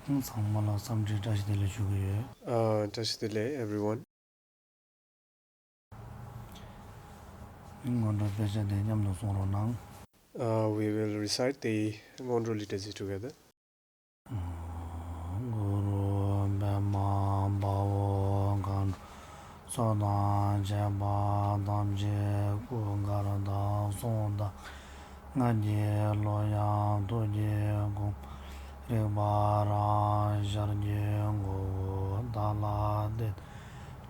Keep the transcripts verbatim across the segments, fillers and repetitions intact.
ཚང་མ་ལ་འཚམས་འདྲི་བཀྲ་ཤིས་བདེ་ལེགས་ཞུ་གི་ཡོད། Uh, བཀྲ་ཤིས་བདེ་ལེགས། Everyone. སྔོན་འགྲོའི་དཔེ་ཆ་དེ་མཉམ་དུ་གསུང་རོགས་གནང་། Uh, we will recite the སྔོན་འགྲོའི་literature together. གུ་རུ་པདྨ་དཔའ་བོ་མཁའ་འགྲོ། སྲོག་དང་བཅས་པ་ཐམས་ཅད་སྐུ་མཁར་དང་གསུང་དང་སྔགས་ཀྱི་ལོ་ཡང་ཐུགས་ཀྱི་དགོངས་རིག་པ་རང་ཤར་གྱི་མགོ་བོ་བདག་ལ་གཏད།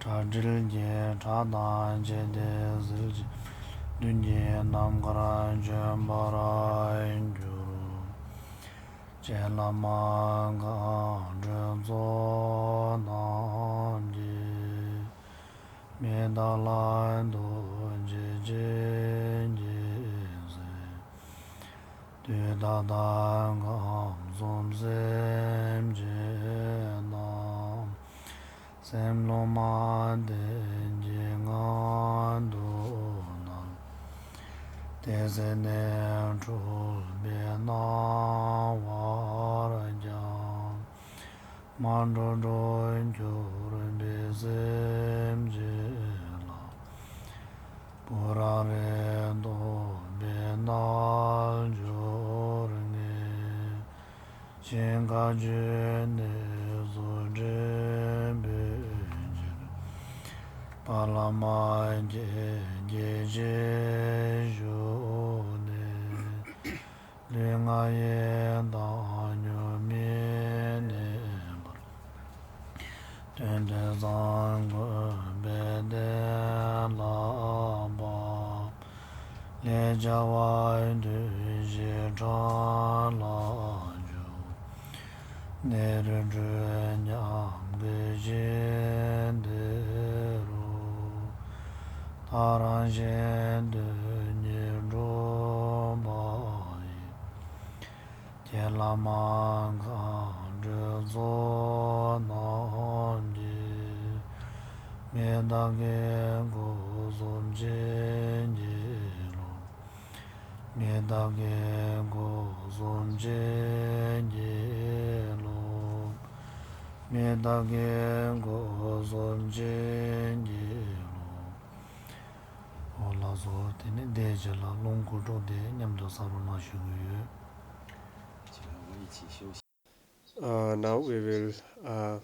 གྲ་སྒྲིག་གི་གྲ་དང་བཅས་ཏེ་ཟིལ་གྱིས་མདུན་གྱི་ནམ་མཁར་བྱོན་པར་འགྱུར། རྗེ་བླ་མ་མཁའ་འགྲོའི་ཚོགས་རྣམས་ཀྱིས། མི་འདའ་ལ་རྡོ་རྗེ་ཅན་གྱི་སྲས། དུས་ད་ལྟ་ཁམས་གསུམ་སེམས་ཅན་རྣམས། སེམས་ལྷུང་མ་ལྡན་གྱི་ངང་དུ་བསྣམས། དེ་ཚེ་ནས་འཁྲུལ་པའི་སྣང་བར་ཀྱང་། མ་འགྲོ་འགྲོ་འགྱུར་བའི་སེམས་ཅན་ལ། བུ་ར་རེ་སྟོན་པའི་རྣལ་འབྱོར་ངས། ཞིང་ཁ་རྒྱུད་ནས་སུ་འདྲེན་པའི་ཕྱིར། པ་ལ་མ་སྐྱེས་སྐྱེས་ཅེས་ཞུས་ནས། ལུས་ངག་ཡིད་དང་ཉོན་མི་གནས་པར། དོན་དེ་བཟང་དགོས་པའི་གཏན་ལ་དབབ། ལས་བྱ་བ་དུས་བཞི་ཕྲ་ལ་འཇུག། གནས་རིས་འཁྲུལ་ཉམས་ཀྱི་ཞིང་དེ་རུ། ད་རང་གཞན་དོན་གཉིས་འགྲུབ་པ་ཡི། ཁྱེད་བླ་མ་མཁའ་འགྲོའི་ཚོགས་རྣམས་ཀྱིས། མི་བདག་གི་སྒོ་གསུམ་བྱིན་གྱིས་རློབས། མི་བདག་གི་སྒོ་གསུམ་བྱིན་གྱིས་རློབས། མི་བདག་གི་སྒོ་གསུམ་བྱིན་གྱིས་རློབས། འོ་ལགས་སོ། དེ་ནས་དེའི་རྗེས་ལ་ལུང་དགུ་སྒྲུབ་དེ་མཉམ་དུ་བསགས་རོགས་གནང་ཞུ་གི་ཡོད། Uh, now we will uh,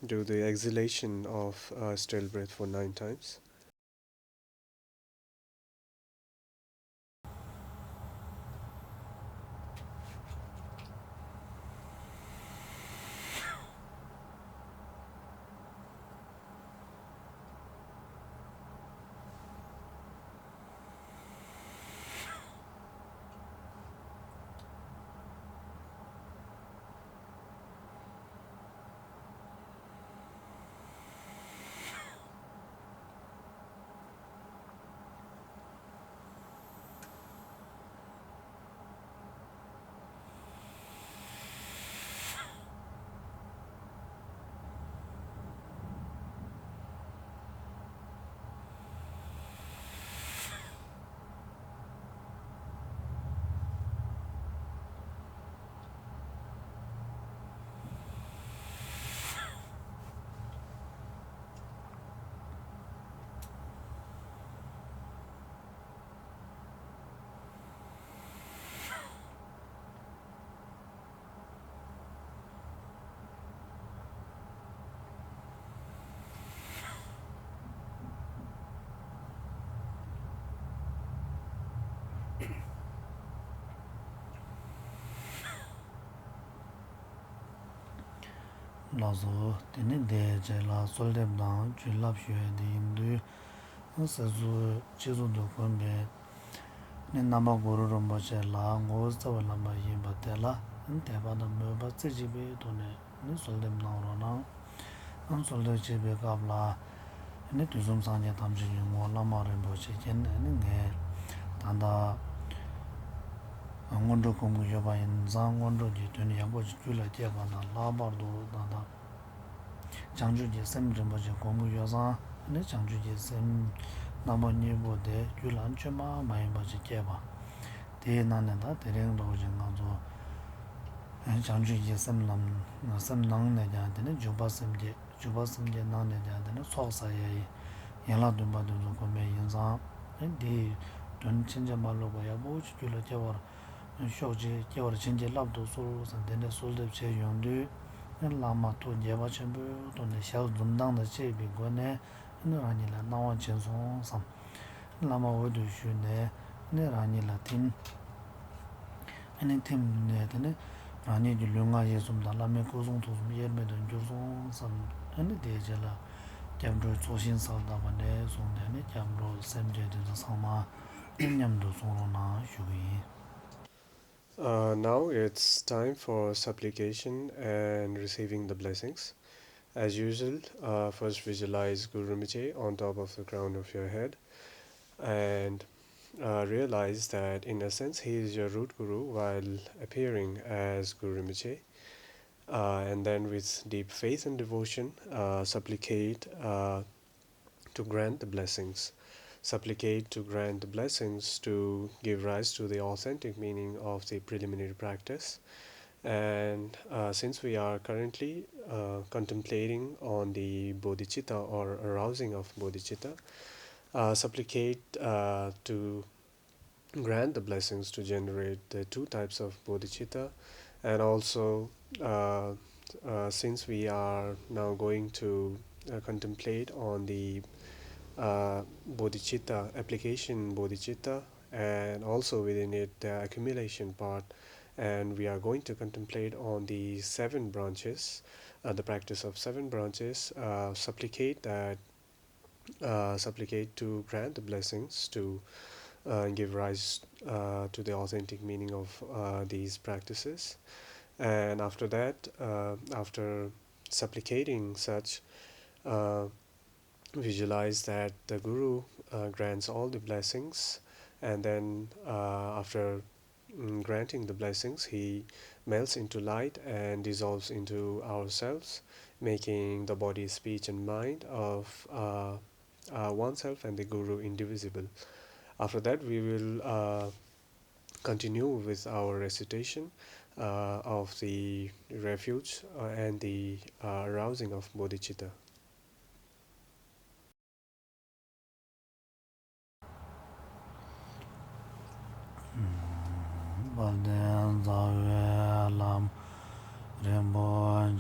do the exhalation of uh, still breath for nine times. ལགས་སོ། དེ་ནས་དེའི་རྗེས་ལ་གསོལ་འདེབས་དང་བྱིན་རླབས་ཞུ་ཡས་དེ་ཡིན་དུས། སྲིད་གསུམ་སྤྱི་གཙུག་ཏུ་བཀོད་པའི་ནི་རྣམ་པ་གུ་རུ་རིན་པོ་ཆེ་ལ་ངོ་བོ་རྩ་བའི་ལམ་པ་ཡིན་པ་དེ་ལ་དད་པ་དང་མོས་པ་རྩེ་གཅིག་པའི་ཐོག་ནས་ནི་གསོལ་འདེབས་གནང་རོགས་གནང་། གསོལ་འདེབས་བྱེད་པའི་སྐབས་ལ་ནི་དུས་གསུམ་སངས་རྒྱས་ཐམས་ཅད་ཀྱི་ངོ་བོ་བླ་མ་རིན་པོ་ཆེ་མཁྱེན། ནི་ངས་ད་ལྟ་སྔོན་འགྲོ་སྒོམ་གྱི་ཡོད་པ་ཡིན་ཙང་སྔོན་འགྲོ་གི་དོན་ཡག་པོ་ཞིག་རྒྱུད་ལ་སྐྱེས་པ་དང་ལྷག་པར་དུ་ད་ལྟ། བྱང་ཆུབ་ཀྱི་སེམས་རིན་པོ་ཆེ་སྒོམ་གྱི་ཡོད་ཙང་ནི་བྱང་ཆུབ་ཀྱི་སེམས་རྣམ་པ་གཉིས་པོ་དེ་རྒྱུད་ལ་བཅོས་མ་མ་ཡིན་པ་ཞིག་སྐྱེས་པ། དེའི་ནང་ནས་ད་དེ་རིང་འདྲ་བོ་ཞིག་ང་ཚོ་ བྱང་ཆུབ་ཀྱི་སེམས་ལམ་སེམས་ནང་ནས་ཀྱང་དེ་ནི་འཇུག་པ་སེམས་བསྐྱེད། འཇུག་པ་སེམས་བསྐྱེད་ནང་ནས་ཀྱང་དེ་ནི་ཚོགས་བསགས་ཡས་ཡན་ལག་བདུན་པ་དེ་ཚོ་གོམས་པས་ཡིན་ཙང་། དེ་ཡི་དོན་ཕྱིན་ཅི་མ་ལོག་པ་ཡག་པོ་ཅིག་རྒྱུད་ལ་སྐྱེ་བར་ཤོག་ཅིག་སྐྱེ་བར་བྱིན་གྱིས་བརླབ་ཏུ་གསོལ་ཟེར། དེ་འདྲའི་གསོལ་འདེབས་བྱས་ཡོང་དུས། བླ་མ་ཐུགས་དགྱེས་པ་ཆེན་པོའི་ཐོག་ནས་ཞལ་འཛུམ་མདངས་དང་བཅས་པའི་སྒོ་ནས་རང་ཉིད་ལ་གནང་བ་བྱིན་སོང་བསམ། བླ་མ་འོད་དུ་ཞུས་ནས་རང་ཉིད་ལ་ཐིམ། ཨ་ནི་ཐིམ་ནས་དེ་ནི་རང་ཉིད་ཀྱི་ལུས་ངག་ཡིད་གསུམ་དང་བླ་མའི་སྐུ་གསུང་ཐུགས་གསུམ་དབྱེར་མེད་དུ་གྱུར་སོང་བསམ། ཨ་ནི་དེའི་རྗེས་ལ་སྐྱབས་འགྲོའི་ཚོགས་ཞིང་གསལ་བཏབ་པ་ནས་བཟུང་སྟེ་ནི་སྐྱབས་འགྲོ་སེམས་བསྐྱེད་དེ་ཚོ་ཚང་མ་ཨ་ནི་མཉམ་དུ་གསུང་རོགས་གནང་ཞུ་གི་ཡིན། Uh, now it's time for supplication and receiving the blessings. As usual, uh, first visualize Guru Rinpoche on top of the crown of your head and uh, realize that in essence he is your root guru while appearing as Guru Rinpoche. Uh, and then with deep faith and devotion, uh, supplicate uh, to grant the blessings. Supplicate to grant the blessings to give rise to the authentic meaning of the preliminary practice. And uh, since we are currently uh, contemplating on the bodhicitta or arousing of bodhicitta, uh, supplicate uh, to grant the blessings to generate the two types of bodhicitta. And also, uh, uh, since we are now going to uh, contemplate on the uh, bodhicitta, application bodhicitta, and also within it the accumulation part, and we are going to contemplate on the seven branches, uh, the practice of seven branches, uh, supplicate that uh, supplicate to grant the blessings to uh, give rise uh, to the authentic meaning of uh, these practices. And after that, uh, after supplicating such, uh, visualize that the Guru uh, grants all the blessings, and then uh, after mm, granting the blessings, he melts into light and dissolves into ourselves, making the body, speech, and mind of uh, uh, oneself and the Guru indivisible. After that, we will uh, continue with our recitation uh, of the refuge uh, and the uh, arousing of bodhicitta. དཔལ་ལྡན་རྩ་བའི་བླ་མ་རིན་པོ་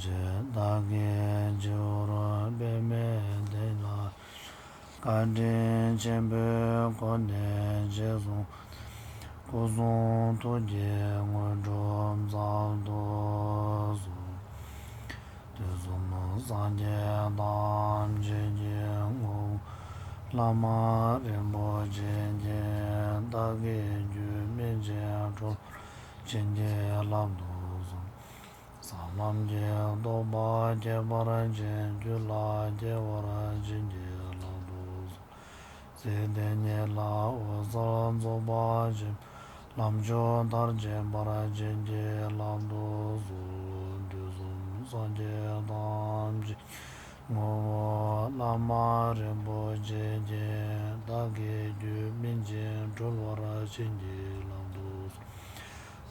ཆེ། བདག་གིས་སྤྱི་བོར་པདྨའི་སྟེང་ལ། བཀའ་དྲིན་ཆེན་པོའི་སྒོ་ནས་རྗེས་བཟུང་། སྐུ་གསུང་ཐུགས་ཀྱི་དངོས་གྲུབ་སྩལ་དུ་གསོལ། དུས་གསུམ་སངས་རྒྱས་ཐམས་ཅད་ཀྱི་ངོ་བོ་བླ་མ་རིན་པོ་ཆེ་ཉིད། བདག་གི་རྒྱུད་སྨིན་ཅིང་གྲོལ་བར་བྱིན་གྱིས་བརླབ་ཏུ་གསོལ། ཟབ་ལམ་གྱི་རྟོགས་པ་ཁྱད་པར་ཅན་རྒྱུད་ལ་སྐྱེ་བར་བྱིན་གྱིས་བརླབ་ཏུ་གསོལ། ཚེ་འདི་ཉིད་ལ་འོད་གསལ་རྫོགས་པ་ཆེན་པོའི་ལམ་མཆོག་མཐར་ཕྱིན་པར་བྱིན་གྱིས་བརླབ་ཏུ་གསོལ། དུས་གསུམ་སངས་རྒྱས་ཐམས་ཅད་ངོ་བོ་བླ་མ་རིན་པོ་ཆེ་ཉིད། བདག་གི་རྒྱུད་སྨིན་ཅིང་གྲོལ་བར་བྱིན་གྱིས་བརླབ་ཏུ་གསོལ།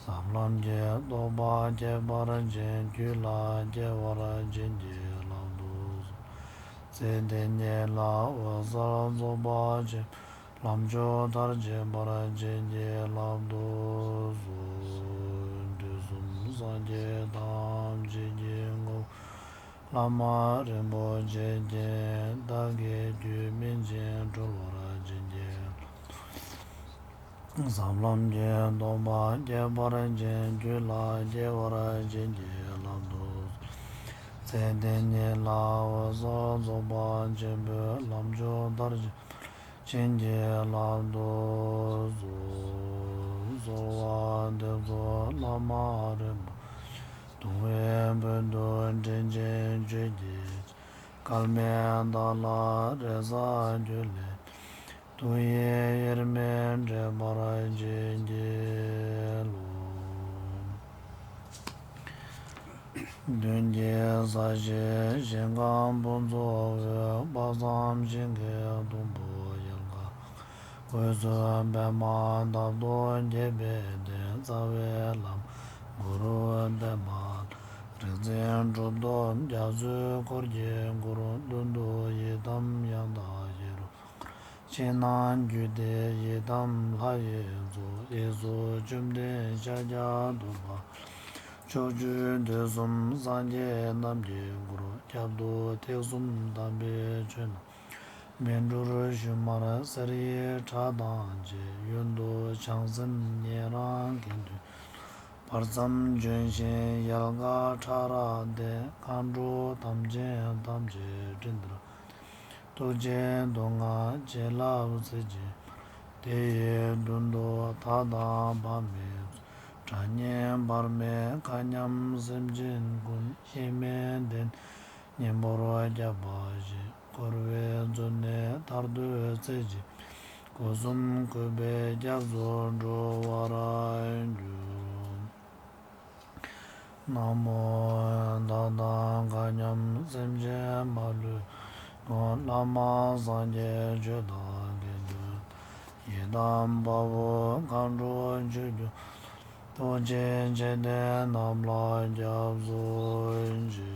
ཟབ་ལམ་གྱི་རྟོགས་པ་ཁྱད་པར་ཅན་རྒྱུད་ལ་སྐྱེ་བར་བྱིན་གྱིས་བརླབ་ཏུ་གསོལ། ཚེ་འདི་ཉིད་ལ་འོད་གསལ་རྫོགས་པ་ཆེན་པོའི་ལམ་མཆོག་མཐར་ཕྱིན་པར་བྱིན་གྱིས་བརླབ་ཏུ་གསོལ། དུས་གསུམ་སངས་རྒྱས་ཐམས་ཅད་ཀྱི་ངོ་བོ་བླ་མ་རིན་པོ་ཆེ་ཉིད། བདག་གི་རྒྱུད་སྨིན་ཅིང་གྲོལ་བར་བྱིན་གྱིས་བརླབ། ཟབ་ལམ་གྱི་རྟོགས་པ་ཁྱད་པར་ཅན་རྒྱུད་ལ་སྐྱེ་བར་བྱིན་གྱིས་བརླབ་ཏུ་གསོལ། ཚེ་འདི་ཉིད་ལ་འོད་གསལ་རྫོགས་པ་ཆེན་པོའི་ལམ་མཆོག་མཐར་ཕྱིན་པར་བྱིན་གྱིས་བརླབ་ཏུ་གསོལ། གསོལ་བ་འདེབས་སོ་བླ་མ་རིན་པོ་ཆེ། གདུང་བའི་དཔལ་དུ་དྲིན་ཅན་ཆོས་ཀྱི་སྐལ་མེད་བདག་ལ་རེ་ས་གྱུར་ལས། ཐུགས་ཡིད་དབྱེར་མེད་འདྲེས་པར་བྱིན་གྱིས་རློབས། མདུན་གྱི་ས་གཞི་ཞིང་ཁམས་ཕུན་ཚོགས་འོད། དཔག་བསམ་ཤིང་གི་སྡོང་པོ་ཡལ་ག། འོད་ཟེར་པདྨ་འདབ་ཏུ་རྒྱས་པའི་སྟེང་། རྩ་བའི་བླ་མ་ གུ་རུ་པདྨ། རིག་འཛིན་གྲུབ་ཐོབ་རྒྱ་མཚོའི་འཁོར་གྱིས་བསྐོར། མདུན་དུ་ཡི་དམ་ཡང་དག་ཞི་ཁྲོ། ཕྱི་ནང་རྒྱུད་སྡེ་ཡི་དམ་ལྷ་ཡི་གཙོ། གཡས་སུ་བཅོམ་ལྡན་ཤཱཀྱ་ཐུབ་པ། ཕྱོགས་བཅུའི་དུས་གསུམ་སངས་རྒྱས་རྣམས་ཀྱིས་བསྐོར། རྒྱབ་ཏུ་ཐེག་གསུམ་དམ་པའི་ཆོས་རྣམས། སྨིན་གྲོལ་ཞུན་མར་གསེར་གྱི་ཕྲ་དང་བཅས། གཡོན་དུ་བྱང་སེམས་ཉན་རང་གི་མཐུས། བར་མཚམས་ལྗོན་ཤིང་ཡལ་ག་ཕྲ་རབ་ལྡན། མཁའ་འགྲོ་དམ་ཅན་ཐམས་ཅད་སྤྲིན་ལྟར། ཐུགས་རྗེའི་མདོ་སྔགས་བྱིན་རླབས་གསེར་གྱི། དེ་ཡི་མདུན་དུ་ཐག་དང་བག་མེད་ཚོགས། དགྲ་གཉེན་བར་མེད་མཁའ་མཉམ་སེམས་ཅན་ཀུན། གཤེད་མའི་སྡེ་སྙིང་པོར་བསྐྱབ་པ་བཞིན། འཁོར་བའི་མཛོད་ནས་ཐར་འདོད་སེམས་ཅན། སྒོ་གསུམ་གུས་པས་སྐྱབས་སུ་འགྲོ་བར་འགྱུར། ན་མོ། བདག་དང་མཁའ་མཉམ་སེམས་ཅན་མ་ལུས་ཀུན། བླ་མ་སངས་རྒྱས་ཆོས་བདག་དགེ་འདུན། ཡི་དམ་དཔའ་བོ་མཁའ་འགྲོ་ཆོས་སྐྱོང་། ཐུགས་རྗེ་ཆེ་དེ་རྣམས་ལ་སྐྱབས་སུ་མཆི།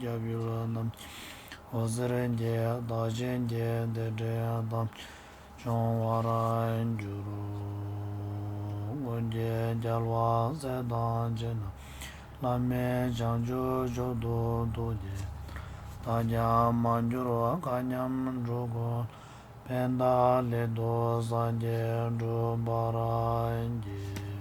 སྐྱབས་ཡུལ་རྣམས་འོད་ཟེར་གྱིས། བདག་གཞན་གྱི་སྡིག་སྒྲིབ་ཐམས་ཅད་སྦྱོང་བར་འགྱུར། སྔོན་གྱི་རྒྱལ་བ་སྲས་དང་བཅས་རྣམས། བླ་མེད་བྱང་ཆུབ་མཆོག་ཏུ་ཐུགས་བསྐྱེད། བདག་ཀྱང་མ་གྱུར་མཁའ་མཉམ་འགྲོ་ཀུན། ཕན་བདག་ལེགས་སོ་སངས་རྒྱས་འགྲུབ་པར་བགྱི།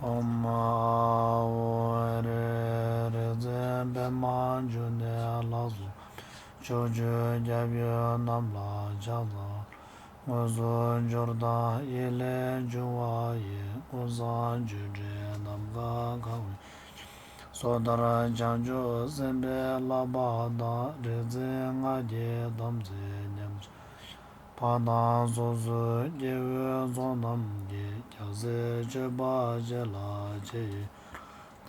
ཨོཾ་ཨཱཿཧཱུྃ་ཧྲཱིཿ། རིག་འཛིན་པདྨ་འབྱུང་གནས་ལ་སོགས་ཕྱོགས་བཅུའི་སྐྱབས་ཡུལ་རྣམས་ལ་ཕྱག་འཚལ། དངོས་སུ་འབྱོར་དང་ཡིད་ལས་བྱུང་བ་ཡི། ཀུན་བཟང་མཆོད་སྤྲིན་ནམ་མཁའ་གང་བའི། སོ་ཐར་བྱང་ཆུབ་སེམས་དཔའི་བསླབ་པ་དང་། རིག་འཛིན་སྔགས་ཀྱི་དམ་ཚིག་ཉམས་ཆག་ཕ་དང་སོ་སོའི་སྐྱེ་བོའི་ཚོགས་རྣམས་ཀྱིས། རྒྱལ་སྲས་སྤྱོད་པ་རྗེ་ལ་རྗེས་ཡི་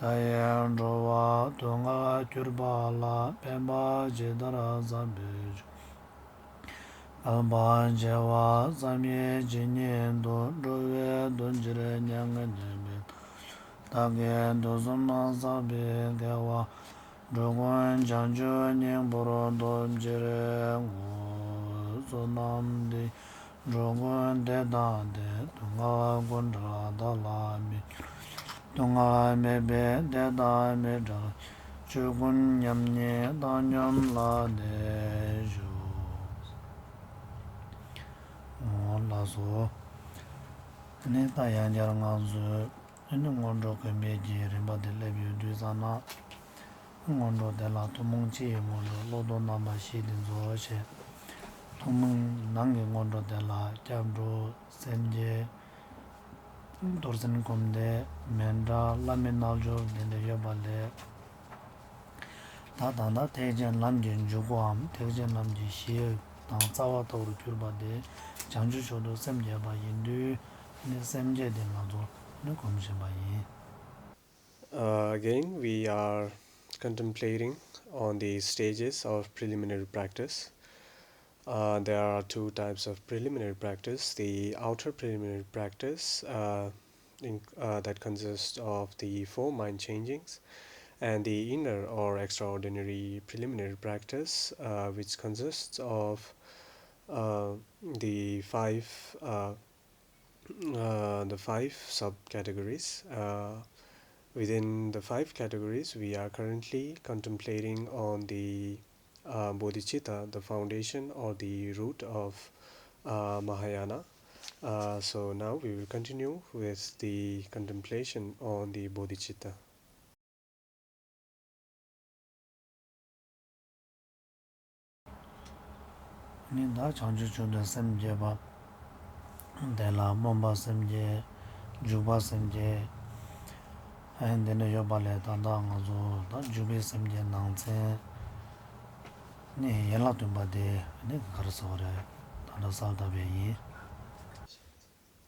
རང་། མཐའ་ཡས་འགྲོ་བ་དུག་ལྔ་གྱུར་པ་ལ། ཕན་པ་ཇི་ལྟར་བསམ་པའི་མཆོག་བསྐལ་པ་བྱེ་བ་ཙམ་ཡང་ཇི་སྙེད་དུ། འགྲོ་བའི་དོན་ཕྱིར་མྱ་ངན་འདས་པའི་མཐར། བདག་གིས་དུས་གསུམ་བསགས་པའི་དགེ་བ། འགྲོ་ཀུན་བྱང་ཆུབ་སྙིང་པོར་ཐོབ་ཕྱིར་བསྔོ། བསོད་ནམས་འདི་འགྲོ་ཀུན་བདེ་དང་ལྡན། སྡུག་བསྔལ་ཀུན་བྲལ་བདག་ལ་མི་འགྱུར། སྡུག་བསྔལ་མེད་པའི་བདེ་དང་མི་འབྲལ་ཕྱིར། ཆོས་ཀུན་མཉམ་ཉིད་བཏང་སྙོམས་ལ་གནས་ཤོག །ལགས་སོ། ཨ་ནི་ད་ཡང་བསྐྱར་ང་ཚོས་ཨ་ནི་སྔོན་འགྲོ་དགོན་པའི་གི་རིམ་པ་དེ་སླེབས་ཡོད་དུས་ཙམ་ན། སྔོན་འགྲོ་དེ་ལ་ཐུན་མོང་སྤྱི་ཡི་སྔོན་འགྲོ། བློ་ལྡོག་རྣམ་པ་བཞི་དེ་ཚོ་བྱས། ཐུན་མོང་ནང་གི་སྔོན་འགྲོ་དེ་ལ་སྐྱབས་འགྲོ། སེམས་བསྐྱེད། རྡོར་སེམས་སྒོམ་བཟླས། མཎྜལ། བླ་མའི་རྣལ་འབྱོར་དེ་འདྲ་ཡོད་པ་ལས། ད་ད་ལྟ་ཐེག་ཆེན་ལམ་གྱི་འཇུག་སྒོའམ་ཐེག་ཆེན་ལམ་གྱི་གཞི་དང་རྩ་བ་ལྟ་བུར་གྱུར་པ་དེ་བྱང་ཆུབ་མཆོག་ཏུ་སེམས་བསྐྱེད་པ་ཡིན་དུས། ནི་སེམས་བསྐྱེད་དེ་ང་ཚོ་ནི་སྒོམ་བཞིན་པ་ཡིན། Uh, again, we are contemplating on the stages of preliminary practice. Uh, there are two types of preliminary practice. The outer preliminary practice, uh, in, uh, that consists of the four mind changings, and the inner or extraordinary preliminary practice, uh, which consists of uh, the five uh, uh, the five subcategories. Uh, within the five categories, we are currently contemplating on the uh, bodhicitta, the foundation or the root of uh, Mahayana. Uh, so now we will continue with the contemplation on the bodhicitta. ནི་ད་བྱང་ཆུབ་མཆོག་ཏུ་སེམས་བསྐྱེད་པ། དེ་ལ་སྨོན་པ་སེམས་བསྐྱེད། འཇུག་པ་སེམས་བསྐྱེད། ཨེ་འདི་འདྲ་ཡོད་པ་ལས་ད་ལྟ་ང་ཚོ་ད་འཇུག་པའི་སེམས་བསྐྱེད་ནང་ཚན་ནི་ཡན་ལག་བདུན་པ་དེ་ནི་ག་རེ་ཟེར་བ་རེད། ད་ལྟ་གསལ་བཏབ་པ་ཡིན།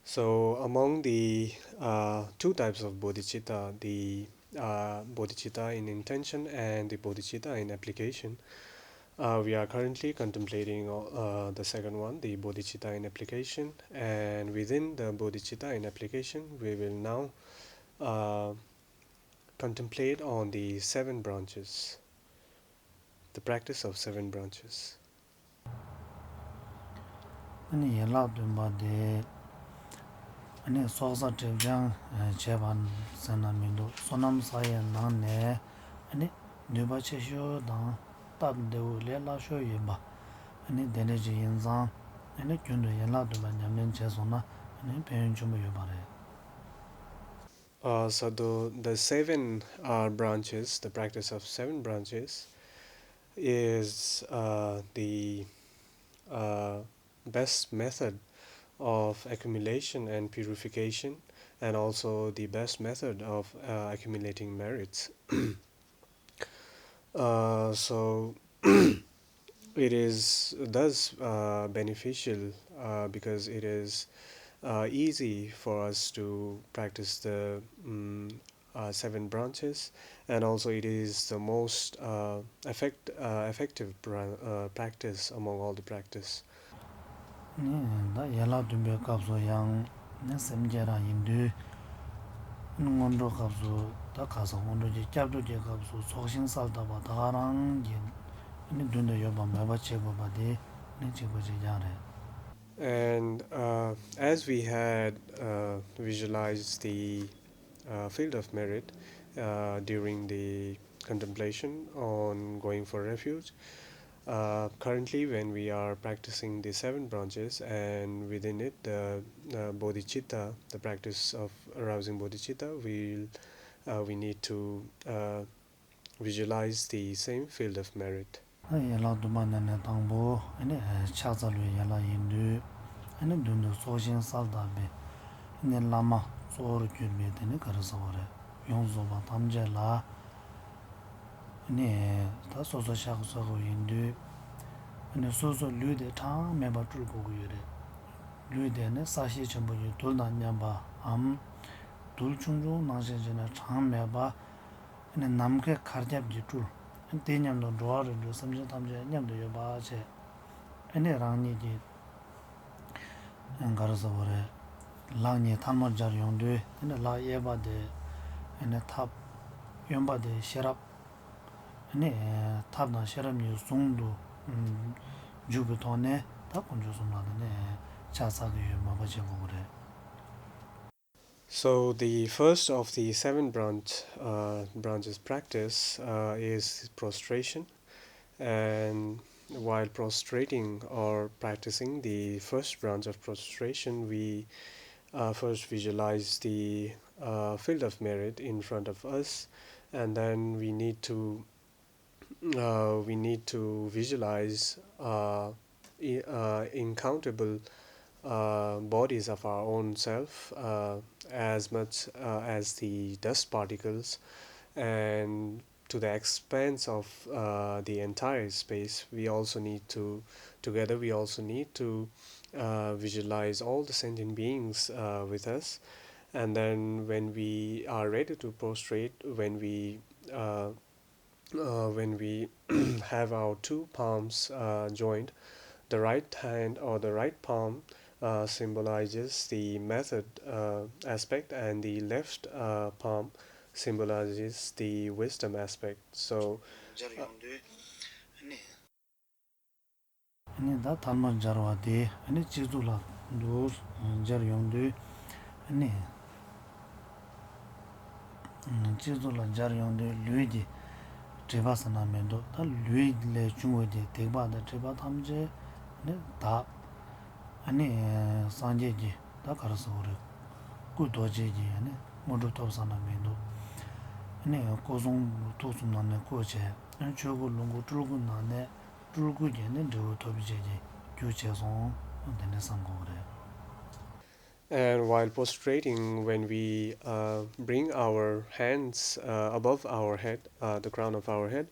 So, among the uh, two types of bodhicitta, the uh, bodhicitta in intention and the bodhicitta in application, uh, we are currently contemplating uh, the second one, the bodhicitta in application. And within the bodhicitta in application, we will now uh, contemplate on the seven branches, the practice of seven branches. ཨ་ནི་ཡན་ལག་བདུན་པ་དེ་ཨ་ནི་སྲོག་རྩ་སྒྲིབ་སྦྱང་བྱས་པ་ཟེར་ན་མི་འདུག་བསོད་ནམས་བསགས་ཡས་ནང་ནས་ཨ་ནི་ནུས་པ་ཆེ་ཤོས་དང་སྟབས་བདེ་བོ་ལས་སླ་ཤོས་ཡིན་པ་ཨ་ནི་དེ་འདྲ་ཅིག་ཡིན་ཙང་ཨ་ནི་རྒྱུན་དུ་ཡན་ལག་བདུན་པ་ཉམས་ལེན་བྱས་སོང་ན་ཨ་ནི་ཕན་ཡོན་ཆེན་པོ་ཡོད་པ་རེད། Uh, so the, the seven uh, branches, the practice of seven branches, is uh, the uh, best method of accumulation and purification, and also the best method of uh, accumulating merits. Uh, so it is thus uh, beneficial uh, because it is uh, easy for us to practice the um, uh, seven branches, and also it is the most uh, effect, uh, effective pra- uh, practice among all the practice. ནི་ད་ཡན་ལག་བདུན་པའི་སྐབས་སུ་ཡང་ནི་སེམས་བསྐྱེད་རང་ཡིན་དུས། སྔོན་འགྲོ་སྐབས་སུ་ད་ག་ས་སྔོན་འགྲོ་གི་སྐྱབས་འགྲོ་གི་སྐབས་སུ་ཚོགས་ཞིང་གསལ་བཏབ་པ་ད་ག་རང་གི་ནི་མདུན་དུ་ཡོད་པ་མོས་པ་བྱེད་དགོས་པ་དེ་ནི་གཅིག་པ་གཅིག་རྐྱང་རེད། And uh, as we had uh, visualized the uh, field of merit uh, during the contemplation on going for refuge, uh, currently when we are practicing the seven branches and within it the uh, bodhicitta, the practice of arousing bodhicitta, we'll, uh, we need to uh, visualize the same field of merit. ཡན་ལག་བདུན་པ་ནང་ནས་དང་པོ་ཕྱག་འཚལ་བའི་ཡན་ལག་ཡིན་དུས། མདུན་དུ་ཚོགས་ཞིང་གསལ་བཏབ་པའི་བླ་མ་གཙོ་བོར་གྱུར་པའི་དེ་ནི་ག་རེ་ཟེར་བ་རེད། ཡོངས་རྫོགས་པ་ཐམས་ཅད་ལ་ད་སོ་སོ་ཕྱག་འཚལ་དགོས་ཡིན་དུས། སོ་སོའི་ལུས་དེ་གྲངས་མེད་པ་སྤྲུལ་དགོས་ཀྱི་ཡོད་རེད། ལུས་དེ་ནི་ས་གཞི་ཆེན་པོ་ཡི་རྡུལ་དང་མཉམ་པའམ། རྡུལ་ཆུང་ཆུང་ནང་བཞིན་བྱས་ནས་གྲངས་མེད་པ། ནམ་མཁའི་གར་ཁྱབ་ཀྱིས་སྤྲུལ། དེ་མཉམ་དུ་འགྲོ་བ་རིགས་དྲུག་སེམས་ཅན་ཐམས་ཅད་མཉམ་དུ་ཡོད་པ་བྱས། རང་ཉིད་ཀྱི་ག་རེ་ཟེར་བ་རེད། ལག་གཉིས་ཐལ་མོ་སྦྱར་ཡོང་དུས་ལག་གཡས་པ་དེ་ཐབས། གཡོན་པ་དེ་ཤེས་རབ། ཐབས་དང་ཤེས་རབ་གཉིས་ཟུང་དུ་འཇུག་པའི་ཐོག་ནས་ད་དཀོན་མཆོག་གསུམ་ལ་ཕྱག་འཚལ་གྱི་ཡོད་མོས་པ་བྱེད་དགོས་ཀྱི་རེད། So the first of the seven branch, uh, branches practice uh, is prostration. And while prostrating or practicing the first branch of prostration, we uh, first visualize the uh, field of merit in front of us, and then we need to uh, we need to visualize uh, i- uh, incountable uh, bodies of our own self uh, as much uh, as the dust particles, and to the expanse of uh, the entire space. We also need to, together, we also need to uh, visualize all the sentient beings uh, with us. And then, when we are ready to prostrate, when we uh, uh, when we have our two palms uh, joined, the right hand or the right palm uh, symbolizes the method uh, aspect, and the left uh, palm symbolizes the wisdom aspect. So, uh, ཨ་ནི་ད་ཐལ་མོ་སྦྱར་བ་དེ་ཨ་ནི་སྤྱི་གཙུག་ལ་འདུག་སྦྱར་ཡོང་དུས་ཨ་ནི་སྤྱི་གཙུག་ལ་སྦྱར་ཡོང་དུས་ལུས་ཀྱི་སྒྲིབ་པ་ཟེར་ན་མི་འདུག་ད་ལུས་ལས་བྱུང་བའི་གི་སྡིག་པ་དང་སྒྲིབ་པ་ཐམས་ཅད་ནི་དག་ཨ་ནི་སངས་རྒྱས་ཀྱི་ད་ག་རེ་ཟེར་བ་རེད། སྐུ་རྡོ་རྗེ་གི་ཨ་ནི་དངོས་གྲུབ་ཐོབ་ས་ན་མི་འདུག་ཨ་ནི་སྐུ་གསུང་ཐུགས་གསུམ་ནང་ནས་སྐུ་བྱས་ཆོས་སྐུ་ལོངས་སྐུ་སྤྲུལ་སྐུ་ནང་ནས་སྤྲུལ་སྐུ་གི་ནི་འབྲས་བུ་ཐོབ་བྱས་ཀྱི་རྒྱུ་བྱས་སོང་དེ་འདྲ་བསམ་དགོས་རེད། And while prostrating, when we uh, bring our hands uh, above our head, uh, the crown of our head,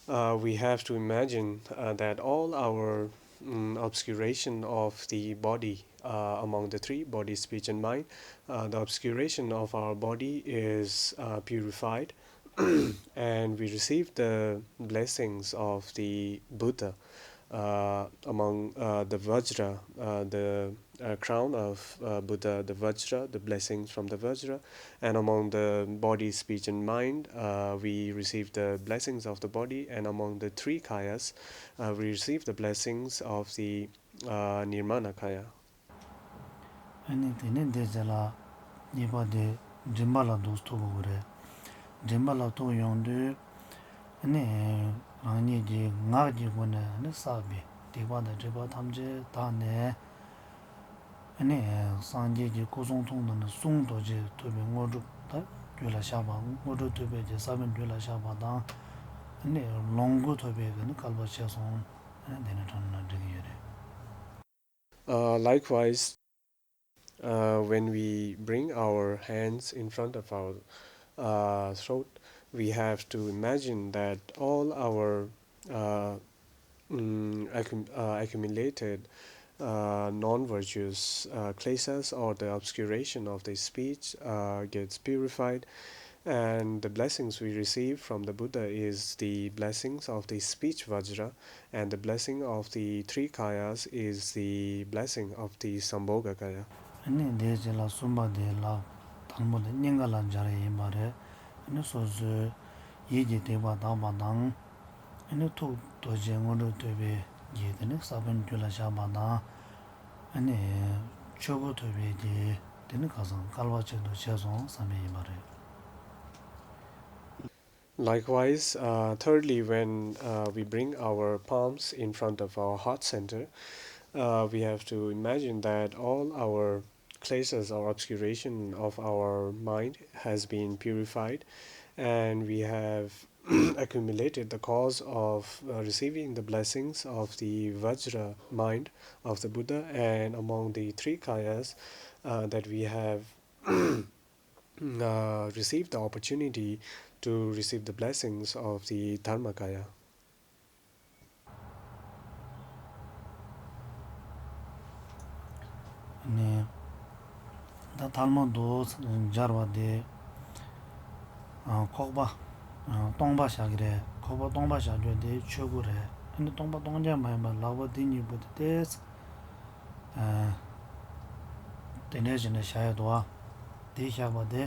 uh, we have to imagine uh, that all our mm, obscuration of the body uh, among the three body, speech, and mind, uh, the obscuration of our body is uh, purified, and we receive the blessings of the Buddha uh, among uh, the Vajra, uh, the uh, crown of uh, Buddha, the Vajra, the blessings from the Vajra, and among the body, speech, and mind, uh, we receive the blessings of the body, and among the three kayas, uh, we receive the blessings of the uh, Nirmana kaya. ཨ་ནི་དེ་ནས་འདི་རྗེས་ལ་གཉིས་པ་དེ་མགྲིན་པ་ལ་འདུག་ཐུག་དགོས་རེད། མགྲིན་པ་ལ་ཐུག་ཡོང་དུས་ཨ་ནི་རང་ཉིད་ཀྱི་ངག་གི་སྒོ་ནས་ཨ་ནི་བསགས་པའི་སྡིག་པ་དང་སྒྲིབ་པ་ཐམས་ཅད་དག་ནས། ཨ་ནི་སངས་རྒྱས་ཀྱི་སྐུ་གསུང་ཐུགས་དང་ནི་གསུང་རྡོ་རྗེ་ཐོབ་པའི་དངོས་གྲུབ་དང་རྒྱུད་ལ་བཞག་པ། དངོས་གྲུབ་ཐོབ་པའི་གི་ས་བོན་རྒྱུད་ལ་བཞག་པ་དང་། ཨ་ནི་ལོངས་སྐུ་ཐོབ་པའི་གི་ནི་སྐལ་པ་ཆེ་སོང་། ཨ་ནི་དེ་ནི་དྲན་ན་འགྲིག་གི་ཡོད་རེད། Uh, likewise, uh, when we bring our hands in front of our uh, throat, we have to imagine that all our uh, mm, accum- uh, accumulated uh, non-virtuous uh, kleshas or the obscuration of the speech uh, gets purified, and the blessings we receive from the Buddha is the blessings of the speech vajra, and the blessing of the three kayas is the blessing of the sambhogakaya. ཨ་ནི་དེའི་རྗེས་ལ་གསུམ་པ་དེ་ལ་དང་པོ་དེ་སྙིང་ག་ལ་སྦྱར་ཡིན་པ་རེད། ཨ་ནི་སོ་སོའི་ཡིད་ཀྱི་སྡིག་པ་དག་པ་དང་། ཨ་ནི་ཐུགས་རྡོ་རྗེ་དངོས་གྲུབ་ཐོབ་པའི་གི་དེ་ནི་ས་བོན་རྒྱུད་ལ་བཞག་པ་དང་། ཨ་ནི་ཆོས་སྐུ་ཐོབ་པའི་གི་དེ་ནི་ཁ་སང་སྐལ་བ་ཆེད་དུ་བྱས་སོང་བསམ་པ་ཡིན་པ་རེད། Likewise, uh, thirdly, when uh, we bring our palms in front of our heart center, uh, we have to imagine that all our kleshas or obscuration of our mind has been purified, and we have accumulated the cause of uh, receiving the blessings of the Vajra mind of the Buddha, and among the three kayas uh, that we have uh, receive the opportunity to receive the blessings of the Dharmakaya. ནས་ད་ཐལ་མོ་དུ་སྦྱར་བ་དེ། ཁོག་པ་སྟོང་པ་བཞག་གི་རེད། ཁོག་པ་སྟོང་པ་བཞག་རྒྱུ་དེ་ཆོས་སྐུ་རེད། ཨ་ནི་སྟོང་པ་སྟོང་རྐྱང་མ་ཡིན་པར་ལག་པ་འདི་གཉིས་པོ་དེ་ཏོག་ཙམ། དེ་འདྲའི་བྱས་ནས་བཞག་ཡོད་དོ། དེ་བཞག་པ་དེ་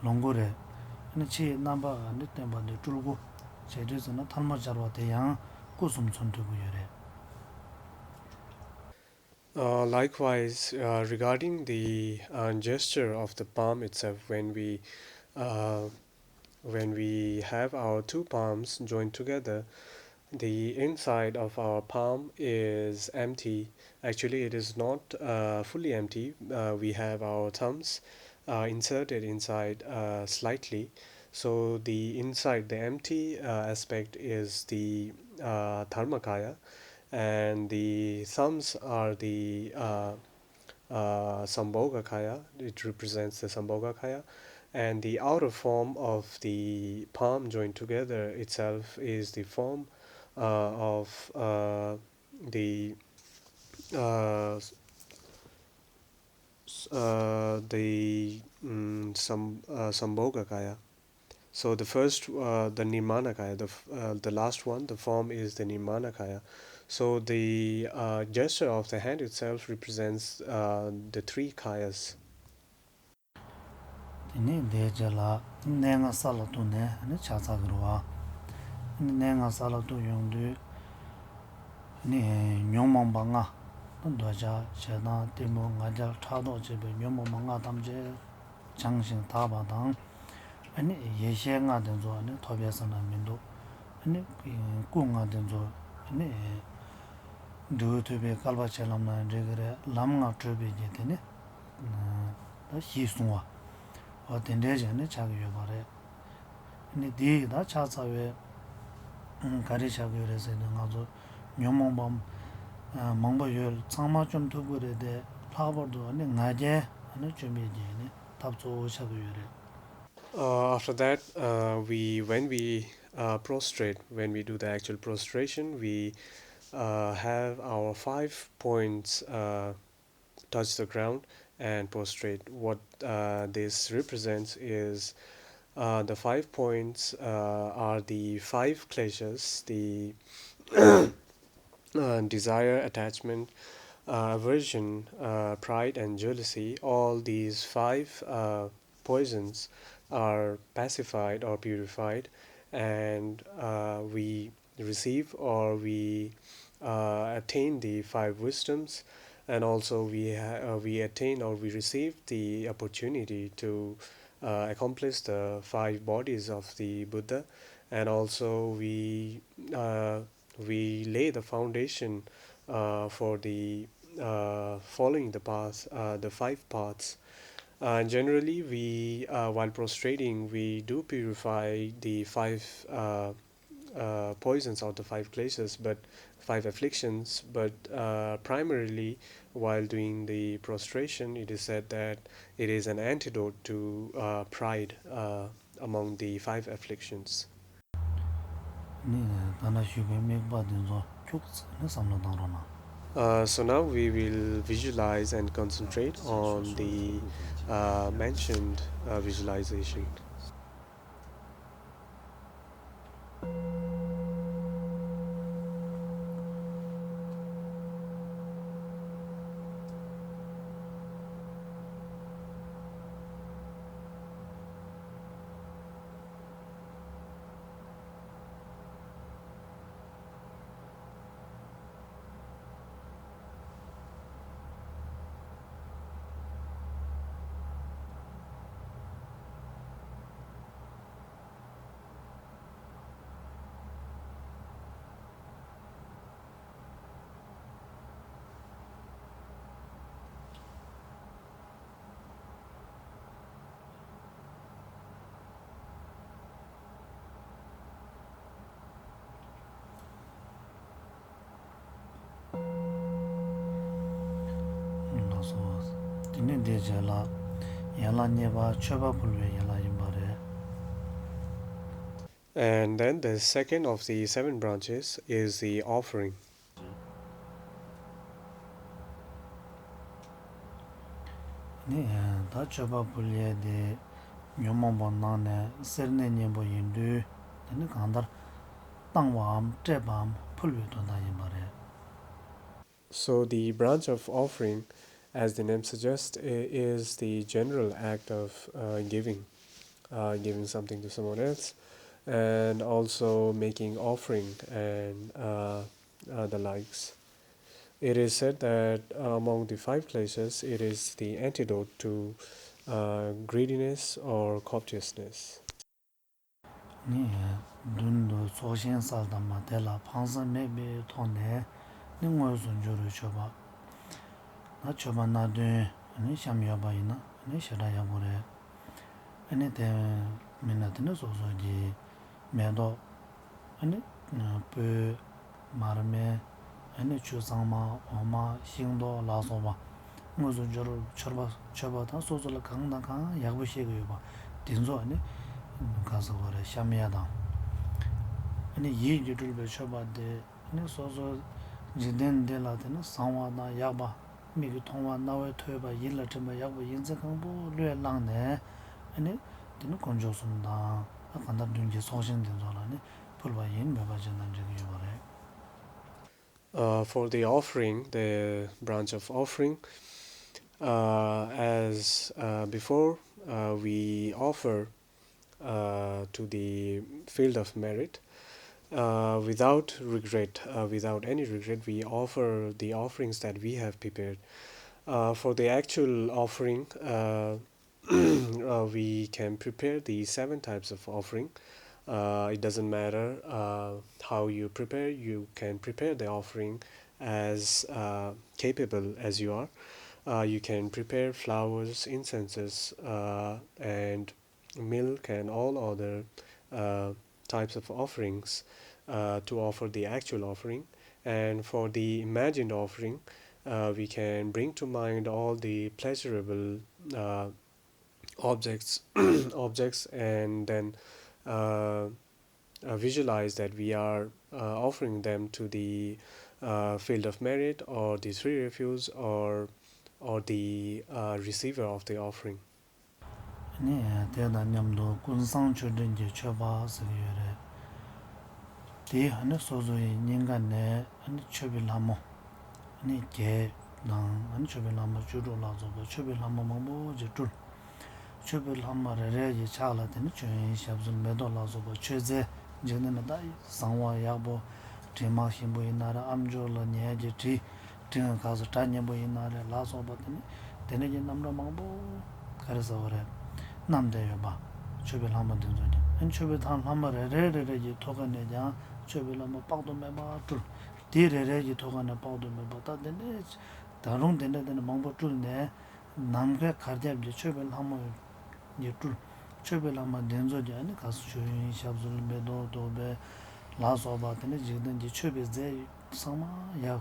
ལོངས་སྐུ་རེད། ཨ་ནི་ཕྱིའི་རྣམ་པ་ཨ་ནི་བསྟན་པ་འདི་སྤྲུལ་སྐུ། བྱས་དུས་ཙམ་ན་ཐལ་མོ་སྦྱར་བ་དེ་ཡང་སྐུ་གསུམ་མཚོན་ཐུབ་ཀྱི་ཡོད་རེད། Uh, likewise, uh, regarding the uh, gesture of the palm itself, when we uh, when we have our two palms joined together, the inside of our palm is empty. Actually, it is not uh, fully empty. Uh, we have our thumbs uh, inserted inside uh, slightly. So the inside, the empty uh, aspect is the uh, Dharmakaya, and the thumbs are the uh, uh, Sambhogakaya. It represents the Sambhogakaya. And the outer form of the palm joined together itself is the form uh, of uh, the uh, uh, the um, Sam, uh, Sambhogakaya. So the first, uh, the Nirmanakaya, the, uh, the last one, the form is the Nirmanakaya. So the uh, gesture of the hand itself represents uh, the three kayas. དེ་ནས་དེའི་རྗེས་ལ་གནས་ལྔ་ས་ལ་གཏུགས་ནས་ནི་ཕྱག་འཚལ་གྱི་རེད་བ། གནས་ལྔ་ས་ལ་གཏུགས་ཡོང་དུས། ནི་ཉོན་མོངས་པ་ལྔ། འདོད་ཆགས་ཞེ་སྡང་གཏི་མུག་ང་རྒྱལ་ཕྲག་དོག་བཅས་པའི་ཉོན་མོངས་པ་ལྔ་ཐམས་ཅད་བྱང་ཞིང་དག་པ་དང་། ཨ་ནི་ཡེ་ཤེས་ལྔ་དེ་ཚོ་ཨ་ནི་ཐོབ་པའི་ས་ན་མི་འདུག་ཨ་ནི་སྐུ་ལྔ་དེ་ཚོ་ཨ་ནི་འབྲས་བུ་ཐོབ་པའི་སྐལ་པ་ཆེ་ལབ་ན་འགྲིག་གི་རེད། ལམ་ལྔ་བགྲོད་པའི་གི་དེ་ནི་ད་གཞི་བཟུང་བ། འོ་དེ་འདྲའི་ཞིག་ནི་ཆགས་ཀྱི་ཡོད་པ་རེད། ནི་དེ་ཡི་ད་ཕྱག་འཚལ་བའི་ག་རེ་ཆགས་ཀྱི་ཡོད་རེད་ཟེར་ན། ང་ཚོ་ཉོན་མོངས་པ་མང་པོ་ཡོད། ཚང་མ་བཅོམ་ཐུབ་ཀྱི་རེད་དེ། ལྷག་པར་དུ་ནི་ང་རྒྱལ་ནི་བཅོམ་པའི་གི་ནི་ཐབས་གཙོ་བོ་ཆགས་ཀྱི་ཡོད་རེད། Uh, after that, uh, we when we uh, prostrate, when we do the actual prostration, we uh, have our five points uh, touch the ground and prostrate. What uh, this represents is uh, the five points uh, are the five kleshas, the uh, desire, attachment, Uh, aversion, uh, pride, and jealousy, all these five uh, poisons are pacified or purified, and uh, we receive or we uh, attain the five wisdoms, and also we ha- uh, we attain or we receive the opportunity to uh, accomplish the five bodies of the Buddha, and also we uh, we lay the foundation uh, for the uh, following the path, uh, the five paths. Uh, generally, we uh, while prostrating, we do purify the five uh, uh, poisons of the five kleshas, but five afflictions. But uh, primarily, while doing the prostration, it is said that it is an antidote to uh, pride uh, among the five afflictions. ནི་ད་ལྟ་ཞུས་པའི་དམིགས་པ་འདི་ཚོ་ཁྱུག་ཙམ་ནི་བསམ་བློ་བཏང་རོགས་གནང་། Uh, so now we will visualize and concentrate on the uh, mentioned uh, visualization. ལགས་སོ། དེ་ནས་འདིའི་རྗེས་ལ་ཡན་ལག་གཉིས་པ་མཆོད་པ་ཕུལ་བའི་ཡན་ལག་ཡིན་པ་རེད། And then the second of the seven branches is the offering. ནི་ད་མཆོད་པ་ཕུལ་ཡས་དེ་ཉོན་མོངས་པ་ནང་ནས་སེར་སྣའི་གཉེན་པོ་ཡིན་དུས། དེ་ནི་གང་ལྟར་བཏང་བའམ་སྤྲད་པའམ་ཕུལ་བའི་དོན་དག་ཡིན་པ་རེད། So the branch of offering, as the name suggests, i- is the general act of uh, giving, uh, giving something to someone else, and also making offering and uh, uh, the likes. It is said that uh, among the five kleshas, it is the antidote to uh, greediness or covetousness. ནི་མདུན་དུ་ཚོགས་ཞིང་གསལ་དམ་པ་དེ་ལ་ཕངས་སེམས་མེད་པའི་ཐོག་ནས་ནི་དངོས་སུ་འབྱོར་བའི་མཆོད་པ། ད་མཆོད་པ་སྣ་བདུན་ནི་བཤམས་ཡོད་པ་ཡིན་ན་ནི་ཞེ་དྲག་ཡག་པོ་རེད། ཨ་ནི་དེ་མིན་ན་དེ་ནི་སོ་སོ་གི་མེ་ཏོག་ཨ་ནི་སྤོས། མར་མེ། ཨ་ནི་ཆུ་གཙང་མ། འོ་མ། ཤིང་ཏོག་ལ་སོགས་པ། དངོས་སུ་འབྱོར་བའི་མཆོད་པ་མཆོད་པ་དང་སོ་སོ་ལ་གང་དང་གང་ཡག་པོ་ཤེས་ཀྱི་ཡོད་པ་དེ་ཚོ་ཨ་ནི་ག་ཟེར་དགོས་རེད། བཤམས་ཡས་དང་། ཨ་ནི་ཡིད་ཀྱིས་སྤྲུལ་པའི་མཆོད་པ་དེ་ཨ་ནི་སོ་སོ་འཇིག་རྟེན་འདི་ལ་དེ་ནི་བཟང་བ་དང་ཡག་པ། མིག་གིས་མཐོང་བ། རྣ་བས་ཐོས་པ། ཡིད་ལ་དྲན་པ། ཡག་པ་ཡིན་ཚད་གང་པོ་བློས་བླངས་ནས་ཨ་ནི་དེ་ནི་དཀོན་མཆོག་གསུམ་དང་ཨ་གང་ལྟར་མདུན་གྱི་ཚོགས་ཞིང་དེ་ཚོ་ལ་ནི་ཕུལ་བ་ཡིན་མོས་པ་བྱས་ན་འགྲིག་གི་ཡོད་པ་རེད། Uh, for the offering, the branch of offering, uh, as uh, before, uh, we offer uh, to the field of merit. Uh, without regret, uh, without any regret, we offer the offerings that we have prepared. Uh, for the actual offering, uh, uh, we can prepare the seven types of offering. Uh, it doesn't matter uh, how you prepare, you can prepare the offering as uh, capable as you are. Uh, you can prepare flowers, incenses, uh, and milk, and all other uh, types of offerings uh, to offer the actual offering. And for the imagined offering, uh, we can bring to mind all the pleasurable uh, objects, objects, and then uh, uh, visualize that we are uh, offering them to the uh, field of merit or the three refuge or or the uh, receiver of the offering. ནི་དེ་དང་མཉམ་དུ་ཀུན་བཟང་མཆོད་སྤྲིན་གྱི་མཆོད་པ་ཟེར་གྱི་ཡོད་རེད། དེ་ནི་སོ་སོ་ཡི་སྙིང་ག་ནས་ནི་མཆོད་པའི་ལྷ་མོ་ནི་བརྒྱད། དང་ཨ་ནི་མཆོད་པའི་ལྷག་མ་བཅུ་དྲུག་ལ་སོགས་པ་མཆོད་པའི་ལྷག་མ་མང་པོ་ཅིག་སྤྲུལ། མཆོད་པའི་ལྷག་མ་རེ་རེ་ཡི་ཕྱག་ལ་དེ་ནི་མཆོད་ཡོན་ཞབས་བསིལ་མེ་ཏོག་ལ་སོགས་པ་མཆོད་རྫས་འཇིག་རྟེན་མི་ད་བཟང་བ་ཡག་པོ་དྲི་མ་ཞིམ་པོ་ཡིན་ན་རེ་ཨམ་ཅོག་ལ་ཉལ་གྱི་དྲི་དྲི་ངན་ག་ཚོད་སྒྲ་སྙན་པོ་ཡིན་ན་རེ་ལ་སོགས་པ་དེ་ནི་དེ་འདྲ་གྱི་རྣམ་གྲངས་མང་པོ་ག་རེ་ཟེར་བ་རེད། བསྣམས་བསྡད་ཡོད་པ། མཆོད་པའི་ལྷག་མ་འདི་ཚོ་ཀྱང་ཨ་ནི་མཆོད་པའི་ཐང་ལྷག་མ་རེ་རེ་རེ་རེ་གྱི་ཐོག་ཁ་ནས་ཀྱང་མཆོད་པའི་ལྷག་མ་དཔག་ཏུ་མེད་པ་སྤྲུལ། དེ་རེ་རེ་གྱི་ཐོག་ཁ་ནས་དཔག་ཏུ་མེད་པ་ད་དེ་འདྲས་ད་རུང་དེ་འདྲ་དེ་འདྲ་མང་པོ་སྤྲུལ་ནས་ནམ་མཁའི་གར་ཁྱབ་ཀྱི་མཆོད་པའི་ལྷག་མ་ཡི་སྤྲུལ། མཆོད་པའི་ལྷག་མ་འདི་ཚོ་ཀྱང་ཨ་ནི་ག་ས་མཆོད་ཡོན་ཞབས་བསིལ་མེ་ཏོག་བདུག་སྤོས་ལ་སོགས་པ་དེ་ནི་འཇིག་རྟེན་གྱི་མཆོད་པའི་རྫས་ཚང་མ་ཡར་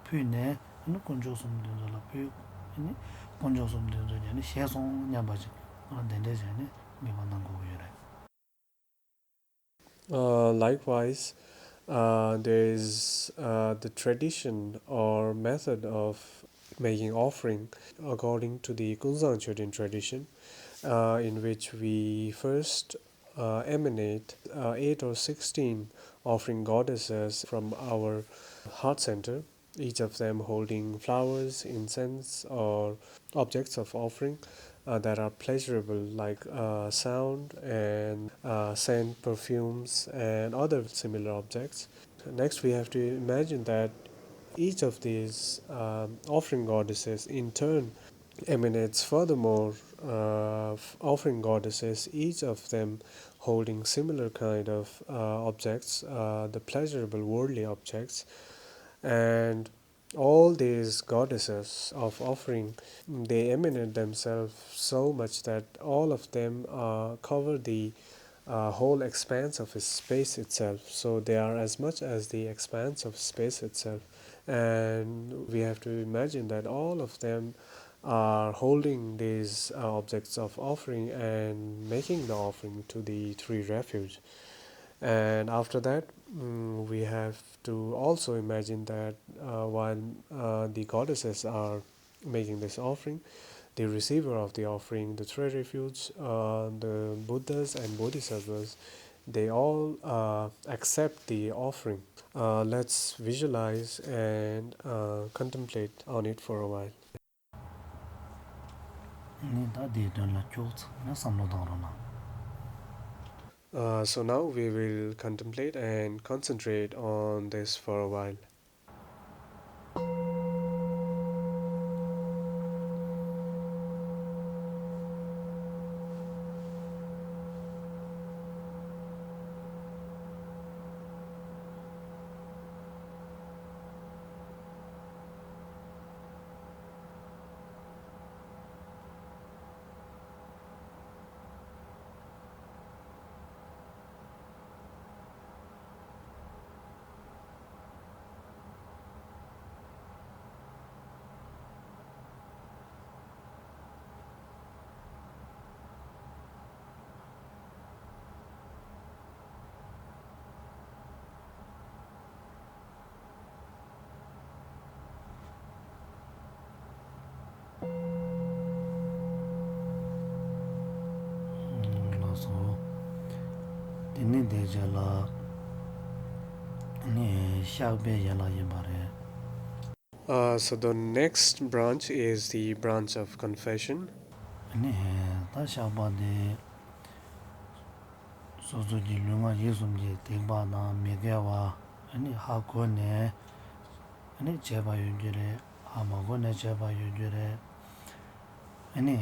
ཕུལ་ནས་ཨ་ནི་དཀོན་མཆོག་གསུམ་འདི་ཚོ་ལ་ཕུལ། ཨ་ནི་དཀོན་མཆོག་གསུམ་འདི་ཚོ་ཀྱང་ཨ་ནི་ཞེད་སོང་སྙམ་པ་ཅིག་ཨ་དེ་འདྲས་ཀྱང་ཨ་ནི་དམིགས་པ་གནང་དགོས་ཀྱི་ཡོད་རེད། Uh, likewise, uh, there is uh, the tradition or method of making offering according to the Kunzang Choden tradition, uh, in which we first uh, emanate uh, eight or sixteen offering goddesses from our heart center, each of them holding flowers, incense, or objects of offering uh, that are pleasurable, like uh, sound and uh, scent, perfumes, and other similar objects. Next, we have to imagine that each of these um, offering goddesses in turn emanates furthermore uh, offering goddesses, each of them holding similar kind of uh, objects, uh, the pleasurable worldly objects. And all these goddesses of offering, they emanate themselves so much that all of them uh, cover the uh, whole expanse of space itself. So they are as much as the expanse of space itself. And we have to imagine that all of them are holding these uh, objects of offering and making the offering to the three refuge. And after that, mm, we have to also imagine that uh, while uh, the goddesses are making this offering, the receiver of the offering, the three refuge, uh, the Buddhas and Bodhisattvas, they all uh, accept the offering. Uh, let's visualize and uh, contemplate on it for a while. ནི་ད་དེའི་དོན་ལ་ཁྱོད་ཚང་མས་བསམ་བློ་བཏང་རོགས་གནང་། Uh, so now we will contemplate and concentrate on this for a while. ལགས་སོ། དེ་ནི་དེ་རྗེས་ལ་ནི་བཤགས་པའི་ཡན་ལག་ཡིན་པ་རེད། Uh, so the next branch is the branch of confession. ནི་ད་བཤགས་པ་དེ་སོ་སོ་གི་ལུས་ངག་ཡིད་གསུམ་གྱི་སྡིག་པ་དང་མི་དགེ་བ་ནི་ཧ་གོ་ནས་ནི་བྱས་པ་ཡོད་རྒྱུ་རེད། ཧ་མ་གོ་ནས་བྱས་པ་ཡོད་རྒྱུ་རེད། ནི།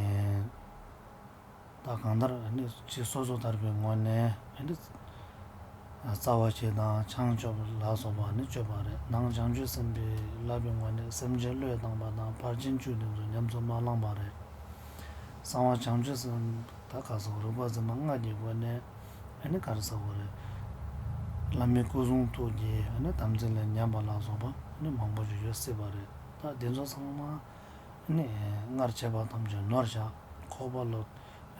ད་གང་ལྟར་ནི་ཅི་སོ་སོ་ཐར་པའི་ངོས་ནས་ནི་རྩ་བ་བྱེད་དང་བྱང་ཆུབ་ལ་སོགས་པ་ནི་སྤྱོད་པ་རེད། ནང་བྱང་ཆུབ་སེམས་དཔའི་བསླབ་པའི་ངོས་ནས་སེམས་ཅན་བློས་བཏང་པ་དང་ཕར་ཕྱིན་བཅུ་དེ་ཚོ་ཉམས་སུ་མ་བླངས་པ་རེད། གསང་བ་བྱང་ཆུབ་སེམས་ད་ག་ཟེར་རིག་པ་འཛིན་པ་ལྔ་གི་སྒོ་ནས་ནི་ག་རེ་ཟེར་དགོས་རེད། བླ་མའི་སྐུ་གསུང་ཐུགས་ཀྱི་ནི་དམ་ཚིག་ལ་ཉམས་པ་ལ་སོགས་པ་ནི་མང་པོ་ཞིག་ཡོད་སྲིད་པ་རེད། ད་དེ་ཚོ་ཚང་མ། ནི་སྔར་བྱས་པ་ཐམས་ཅད་ནོར་བཞག་ཁོག་པ་ལོག་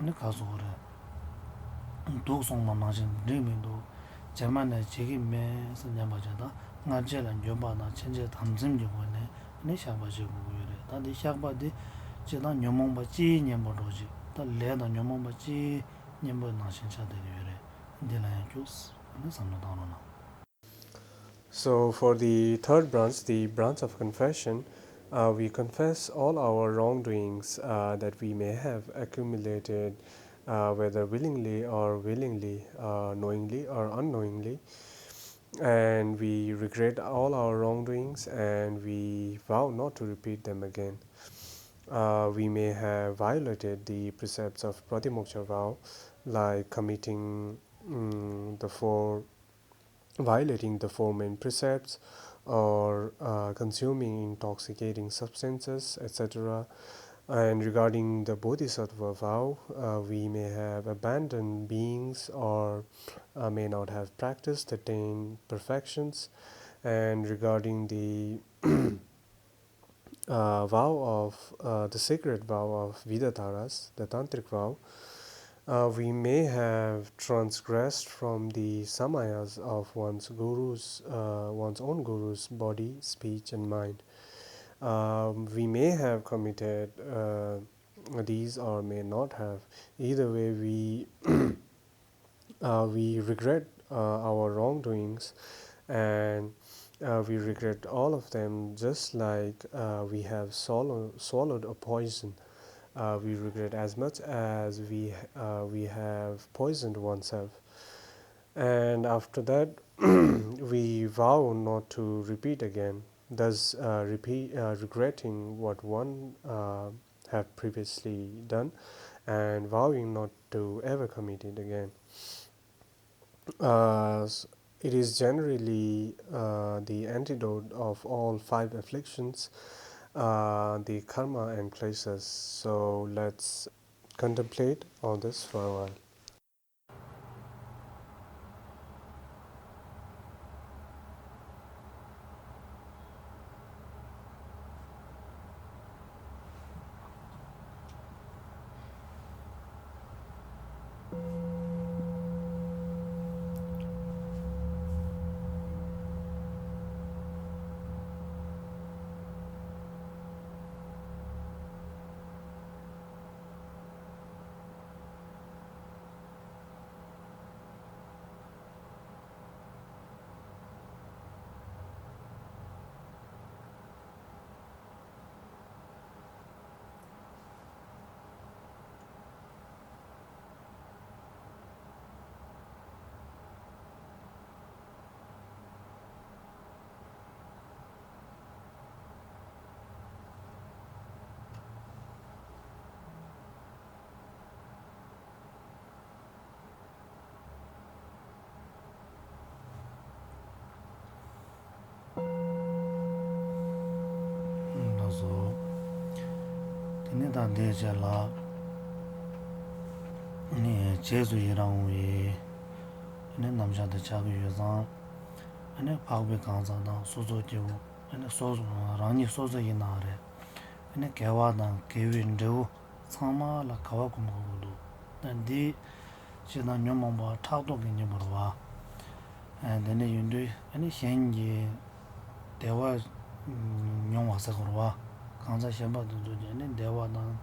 ནི་ག་ཟེར་དགོས་རེད། དུག་སོང་བ་ནང་བཞིན་འགྲིག་མི་འདུག་རྗེས་མ་ནས་བྱེད་ཀྱི་མེད་ཟེར་སྙམ་པ་བྱས་ད་སྔར་བྱས་ལ་འགྱོད་པ་དང་ཕྱིན་ཆད་དམ་ཚིག་གི་སྒོ་ནས་ནི་བཤགས་པ་བྱེད་དགོས་ཀྱི་ཡོད་རེད། ད་འདི་བཤགས་པ་འདི་སྤྱིར་བཏང་ཉོན་མོངས་པ་སྤྱིའི་གཉེན་པོ་འགྲོ་ཅིག་ད་ལས་དང་ཉོན་མོངས་པ་སྤྱིའི་གཉེན་པོ་ནང་བཞིན་ཆགས་བསྡད་ཀྱི་ཡོད་རེད། འདི་ལ་ཡང་ཁྱོད་ནི་བསམ་བློ་བཏང་རོགས་གནང་། So, for the third branch, the branch of confession, Uh, we confess all our wrongdoings uh, that we may have accumulated, uh, whether willingly or willingly, uh, knowingly or unknowingly. And we regret all our wrongdoings and we vow not to repeat them again. Uh, we may have violated the precepts of Pratimoksha vow, like committing mm, the four violating the four main precepts or uh, consuming intoxicating substances, et cetera. And regarding the Bodhisattva vow, uh, we may have abandoned beings or uh, may not have practiced the ten perfections. And regarding the uh, vow of uh, the sacred vow of Vidadharas, the tantric vow, uh, we may have transgressed from the samayas of one's guru's, uh, one's own guru's body, speech, and mind. Um, we may have committed uh, these or may not have. Either way, we uh, we regret uh, our wrongdoings, and uh, we regret all of them, just like uh, we have swallow- swallowed a poison. Uh, we regret as much as we uh, we have poisoned oneself. And after that, we vow not to repeat again. Thus, uh, repeat, uh, regretting what one uh, have previously done and vowing not to ever commit it again. Uh, it is generally uh, the antidote of all five afflictions, uh, the karma and kleshas. So let's contemplate on this for a while. ལགས་སོ། དེ་ནས་ད་འདིའི་རྗེས་ལ་ནི་རྗེས་སུ་ཡི་རང་བའི་ནི་རྣམ་གཞག་དེ་ཆགས་ཀྱི་ཡོད་ཙང་། ནི་འཕགས་པའི་གང་ཟག་དང་སོ་སོ་སྐྱེ་བོ། ནི་སོ་སོ་རང་ཉིད་སོ་སོ་ཡིན་ན་རེད། ནི་དགེ་བ་དང་དགེ་བའི་འབྲས་བུ་ཚང་མ་ལ་དགའ་བ་སྒོམ་དགོས་ཀྱི་འདུག་ད་འདི་ཞེ་སྡང་ཉོན་མོངས་པ་ཕྲག་དོག་གིས་ཉེན་པར་བ། ཨ་དེ་འདྲ་ཡིན་དུས་ཨ་ནི་གཞན་གྱི་བདེ་བ་མྱོང་བ་ཟེར་དགོས་རེད་བ། གང་ཟག་གཞན་པ་དེ་ཚོ་གྱིས་ཨ་ནི་བདེ་བ་དང་།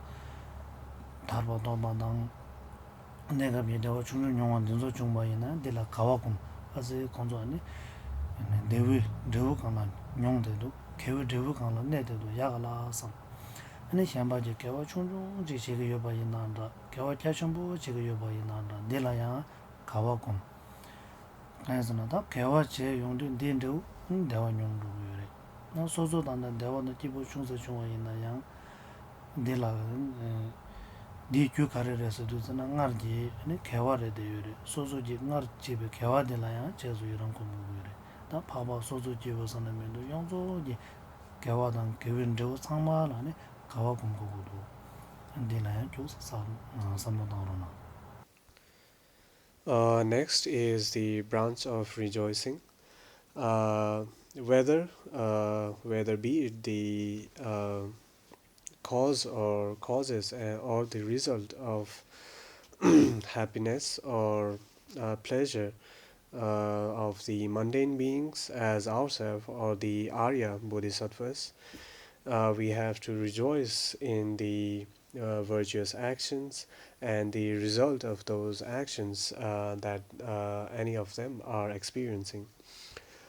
ཐར་པ་ཐོབ་པ་དང་། གནས་སྐབས་ཀྱི་བདེ་བ་ཆུང་ཆུང་མྱོང་བ་འདི་ཚོ་བྱུང་བ་ཡིན་ན་འདི་ལ་དགའ་བ་སྒོམ། ཨ་ཙི་ཁོང་ཚོ་ཨ་ནི་བདེ་བའི་འབྲས་བུ་གང་ལ་མྱོང་བསྡད་འདུག་དགེ་བའི་འབྲས་བུ་གང་ལ་གནས་བསྡད་འདུག་ཡག་ག་ལ་བསམ། ཨ་ནི་གཞན་པ་གྱིས་དགེ་བ་ཆུང་ཆུང་ཅིག་བྱེད་ཀྱི་ཡོད་པ་ཡིན་ན་འདྲ། དགེ་བ་རྒྱ་ཆེན་པོ་བྱེད་ཀྱི་ཡོད་པ་ཡིན་ན་འདྲ། འདི་ལ་ཡང་དགའ་བ་སྒོམ། གང་ཡིན་ཟེར་ན་ད་དགེ་བ་བྱས་ཡོང་དུས་འདིའི་འབྲས་བུ་བདེ་བ་མྱོང་འགྲོ་གི་ཡོད་རེད། ཡང་སོ་སོ་དང་ད་བདེ་བ་དང་སྐྱིད་པོ་ཆུང་ཙག་བྱུང་བ་ཡིན་ན་ཡང་། འདི་ལ་འདིའི་རྒྱུ་ག་རེ་རེད་ཟེར་དུས་ཙམ་ན་སྔར་གྱི་ནི་དགེ་བ་རེད་བསྡད་ཡོད་རེད། སོ་སོ་གྱིས་སྔར་བྱས་པའི་དགེ་བ་འདི་ལ་ཡང་རྗེས་སུ་ཡི་རང་སྒོམ་དགོས་ཀྱི་ཡོད་རེད། ད་འཕགས་པ་སོ་སོ་སྐྱེ་བོ་ཟེར་ན་མི་འདུག་ཡོངས་རྫོགས་ཀྱི་དགེ་བ་དང་དགེ་བའི་འབྲས་བུ་ཚང་མ་ལ་ནི་དགའ་བ་སྒོམ་དགོས་ཀྱི་འདུག་འདི་ལ་ཡང་རྒྱུགས་བསམ་བསམ་བློ་བཏང་རོགས་གནང་། Uh, next is the branch of rejoicing. Uh, whether, uh, whether be it the uh, cause or causes uh, or the result of happiness or uh, pleasure uh, of the mundane beings as ourselves or the Arya Bodhisattvas, uh, we have to rejoice in the uh, virtuous actions and the result of those actions uh, that uh, any of them are experiencing.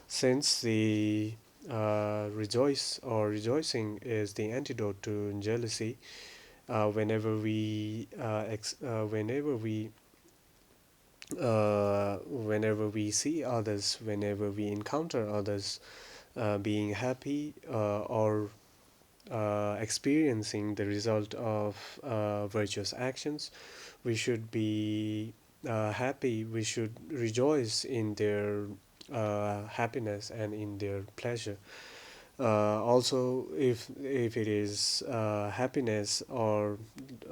Since the uh, rejoice, or rejoicing is the antidote to jealousy. Uh, whenever we uh, ex- uh, whenever we uh, whenever we see others, whenever we encounter others uh, being happy uh, or uh, experiencing the result of uh, virtuous actions, we should be uh, happy. We should rejoice in their uh, happiness and in their pleasure. Uh, also, if if it is uh, happiness or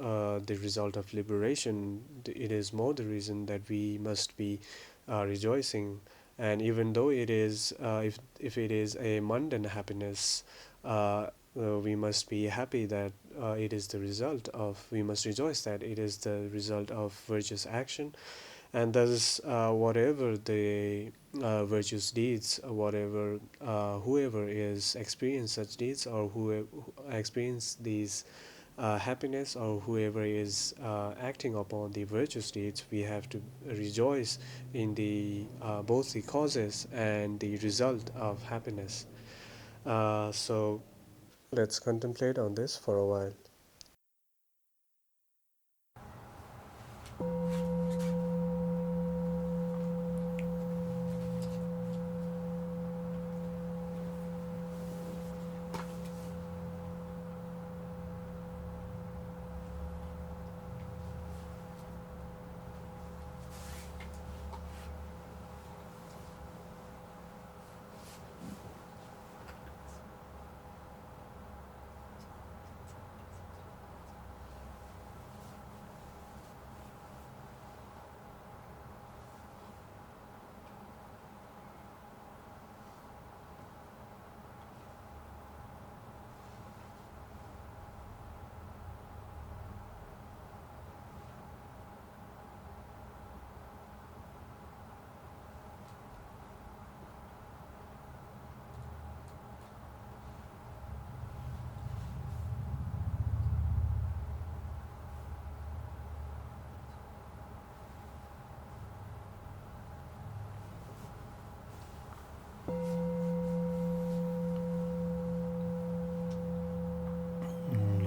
uh, the result of liberation, th- it is more the reason that we must be uh, rejoicing. And even though it is, uh, if if it is a mundane happiness, uh, uh, we must be happy that uh, it is the result of. We must rejoice that it is the result of virtuous action, and thus, uh, whatever the uh, virtuous deeds, uh, whatever, uh, whoever is experience such deeds, or who experience these uh, happiness, or whoever is uh, acting upon the virtuous deeds, we have to rejoice in the uh, both the causes and the result of happiness. Uh, so let's contemplate on this for a while.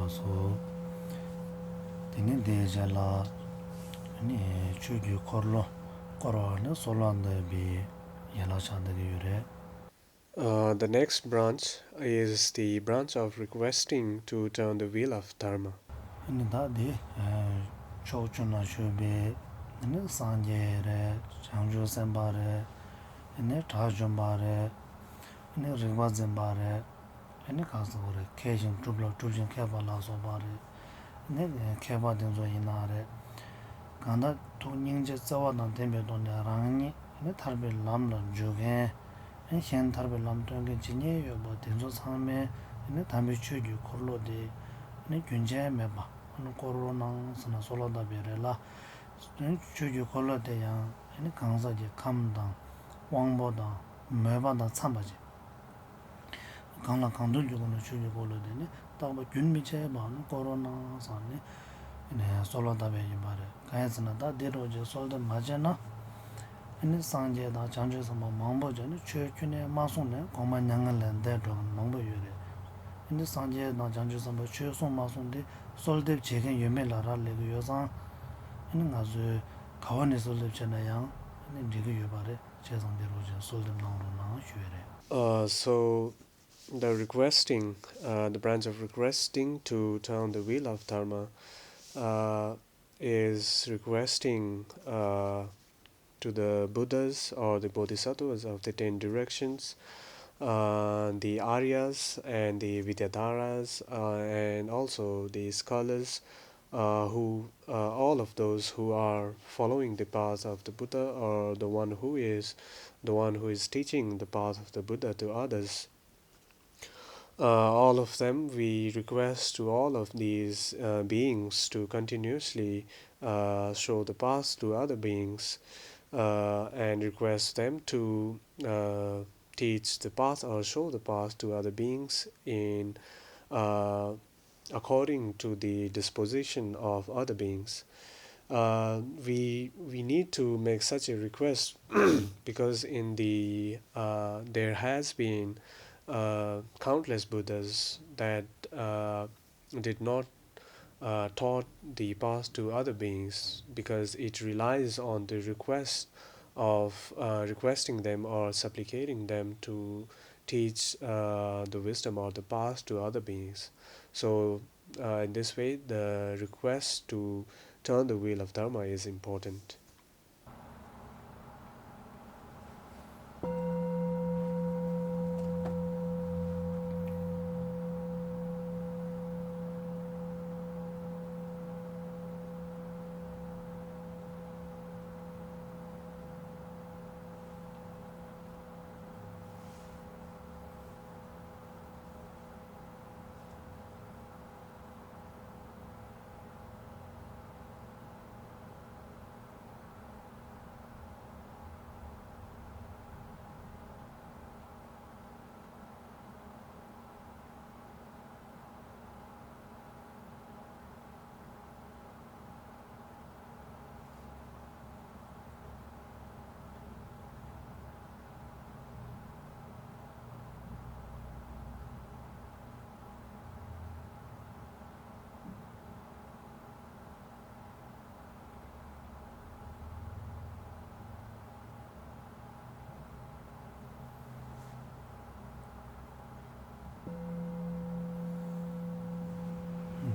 ལགས་སོ། དེ་ནས་དེའི་རྗེས་ལ་ནི་ཆོས་ཀྱི་འཁོར་ལོ་བསྐོར་བ་ནི་གསོལ་བ་འདེབས་པའི་ཡན་ལག་ཆགས་བསྡད་ཀྱི་ཡོད་རེད། Uh, the next branch is the branch of requesting to turn the wheel of dharma. ཨ་ནི་ད་དེ་ཕྱོགས་བཅུ་ན་བཞུགས་པའི་ཨ་ནི་སངས་རྒྱས་རེད། བྱང་ཆུབ་སེམས་དཔའ་རེད། ཨ་ནི་དགྲ་བཅོམ་པ་རེད། ཨ་ནི་རིག་པ་འཛིན་པ་རེད། ཨ་ནི་གང་ཟེར་བ་རེད། མཁས་ཤིང་གྲུབ་ལ་གྲུབ་ཅིང་མཁས་པ་ལ་སོགས་པ་རེད། ཨ་ནི་མཁས་པ་དེ་ཚོ་ཡིན་ན་རེད། གང་ལྟར་ཐུགས་སྙིང་རྗེ་བརྩེ་བ་དང་ལྡན་པའི་ཐོག་ནས་རང་ཉིད་ཨ་ནི་ཐར་པའི་ལམ་ལ་འཇུག་མཁན། གཞན་ཐར་པའི་ལམ་སྟོན་མཁན་ཇི་སྙེད་ཡོད་པ་དེ་ཚོ་ཚང་མས་དམ་པའི་ཆོས་ཀྱི་འཁོར་ལོ་དེ་རྒྱུན་ཆད་མེད་པར་བསྐོར་རོགས་གནང་ཟེར་ནས་གསོལ་བ་བཏབ་པའི་རེད་ལ། ཆོས་ཀྱི་འཁོར་ལོ་དེ་ཡང་གང་ཟག་གི་ཁམས་དང་དབང་པོ་དང་མོས་པ་དང་འཚམས་པ་ཅིག་གང་ལ་གང་འདུལ་གྱི་སྒོ་ནས་ཆོས་ཀྱི་འཁོར་ལོ་དེ་ནི་རྟག་པ་རྒྱུན་མི་ཆད་པར་བསྐོར་རོགས་གནང་ཟེར་ནས་གསོལ་བ་བཏབ་པ་ཡིན་པ་རེད། གང་ཡིན་ཟེར་ན་ད་འདི་འདྲ་ཅིག་གསོལ་འདེབས་མ་བྱས་ན། ཨ་ནི་སངས་རྒྱས་དང་བྱང་ཆུབ་སེམས་དཔའ་མང་པོ་ཅིག་ནི་ཆོས་ཁྱོན་ནས་མ་གསུངས་ནས་གོང་མ་མྱ་ངན་ལས་འདས་འགྲོ་མཁན་མང་པོ་ཡོད་རེད། ཨ་ནི་སངས་རྒྱས་དང་བྱང་ཆུབ་སེམས་དཔའ་ཆོས་གསུངས་མ་གསུངས་དེ་གསོལ་འདེབས་བྱེད་མཁན་ཡོད་མེད་ལ་རག་ལས་ཀྱི་ཡོད་ཙང་། ཨ་ནི་ང་ཚོས་ག་བ་ནས་གསོལ་འདེབས་བྱས་ན་ཡང་ཨ་ནི་འགྲིག་གི་ཡོད་པ་རེད། བྱས་ཙང་འདི་རོགས་ཀྱིས་གསོལ་འདེབས་གནང་རོགས་གནང་ཞུ་ཡས་རེད། Uh, so the requesting, uh, the branch of requesting to turn the wheel of dharma, uh, is requesting uh, to the Buddhas or the Bodhisattvas of the ten directions, uh, the Aryas and the Vidyadharas, uh, and also the scholars, uh, who uh, all of those who are following the path of the Buddha, or the one who is the one who is teaching the path of the Buddha to others. Uh, all of them, we request to all of these uh, beings to continuously uh, show the path to other beings uh, and request them to uh, teach the path or show the path to other beings in uh, according to the disposition of other beings. Uh, we we need to make such a request because in the uh, there has been uh, countless Buddhas that uh, did not uh, taught the path to other beings, because it relies on the request of uh, requesting them or supplicating them to teach uh, the wisdom or the path to other beings. So, uh, in this way, the request to turn the wheel of Dharma is important.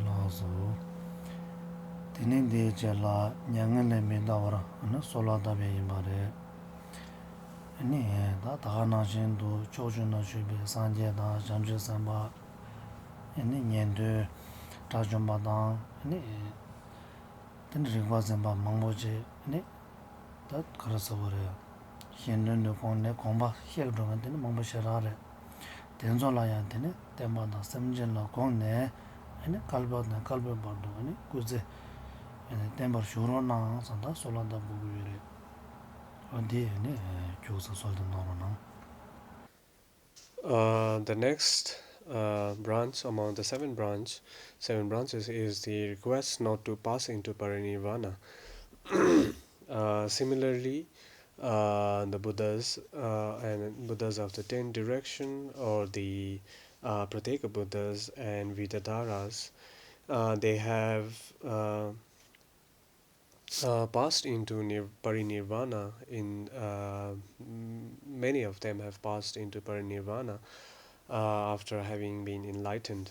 ལགས་སོ། དེ་ནས་འདིའི་རྗེས་ལ་མྱ་ངན་ལས་མི་འདའ་བར་ཨ་ནི་གསོལ་བ་བཏབ་པ་ཡིན་པ་རེད། ཨ་ནི་ད་ད་ག་ནང་བཞིན་དུ་ཕྱོགས་བཅུ་ན་བཞུགས་པའི་སངས་རྒྱས་དང་བྱང་ཆུབ་སེམས་དཔའ། ཨ་ནི་ཉན་ཐོས་དགྲ་བཅོམ་པ་དང་ཨ་ནི། དེ་ནི་རིག་པ་འཛིན་པ་མང་པོ་ཅིག་ནི་ད་ག་རེ་ཟེར་བ་རེད། གཞན་དོན་དུ་དགོངས་ནས་དགོངས་པ་བཤད་འགྲོ་མཁན་དེ་ནི་མང་པོ་ཞེ་དྲག་རེད། དེ་ཚོ་ལ་ཡང་དེ་ནི་བསྟན་པ་དང་སེམས་ཅན་ལ་དགོངས་ནས་ཨ་ནི་བསྐལ་པ་དང་བསྐལ་པའི་བར་དུ་ཨ་ནི་སྐུ་ཚེ་ཨ་ནི་བརྟན་པར་བཞུགས་རོགས་གནང་ཟེར་ད་གསོལ་བ་འདེབས་དགོས་ཀྱི་ཡོད་རེད། འོ་དེ་ཨ་ནི་ཁྱོད་ཚོ་གསོལ་འདེབས་གནང་རོགས་གནང་། Uh, the next uh, branch among the seven branch, seven branches is the request not to pass into parinirvana. Uh, similarly, uh, the Buddhas uh, and Buddhas of the ten direction or the uh, Pratyeka Buddhas and Vidadharas, uh, they have uh, uh, passed into nir- parinirvana. In uh, m- many of them have passed into parinirvana uh, after having been enlightened.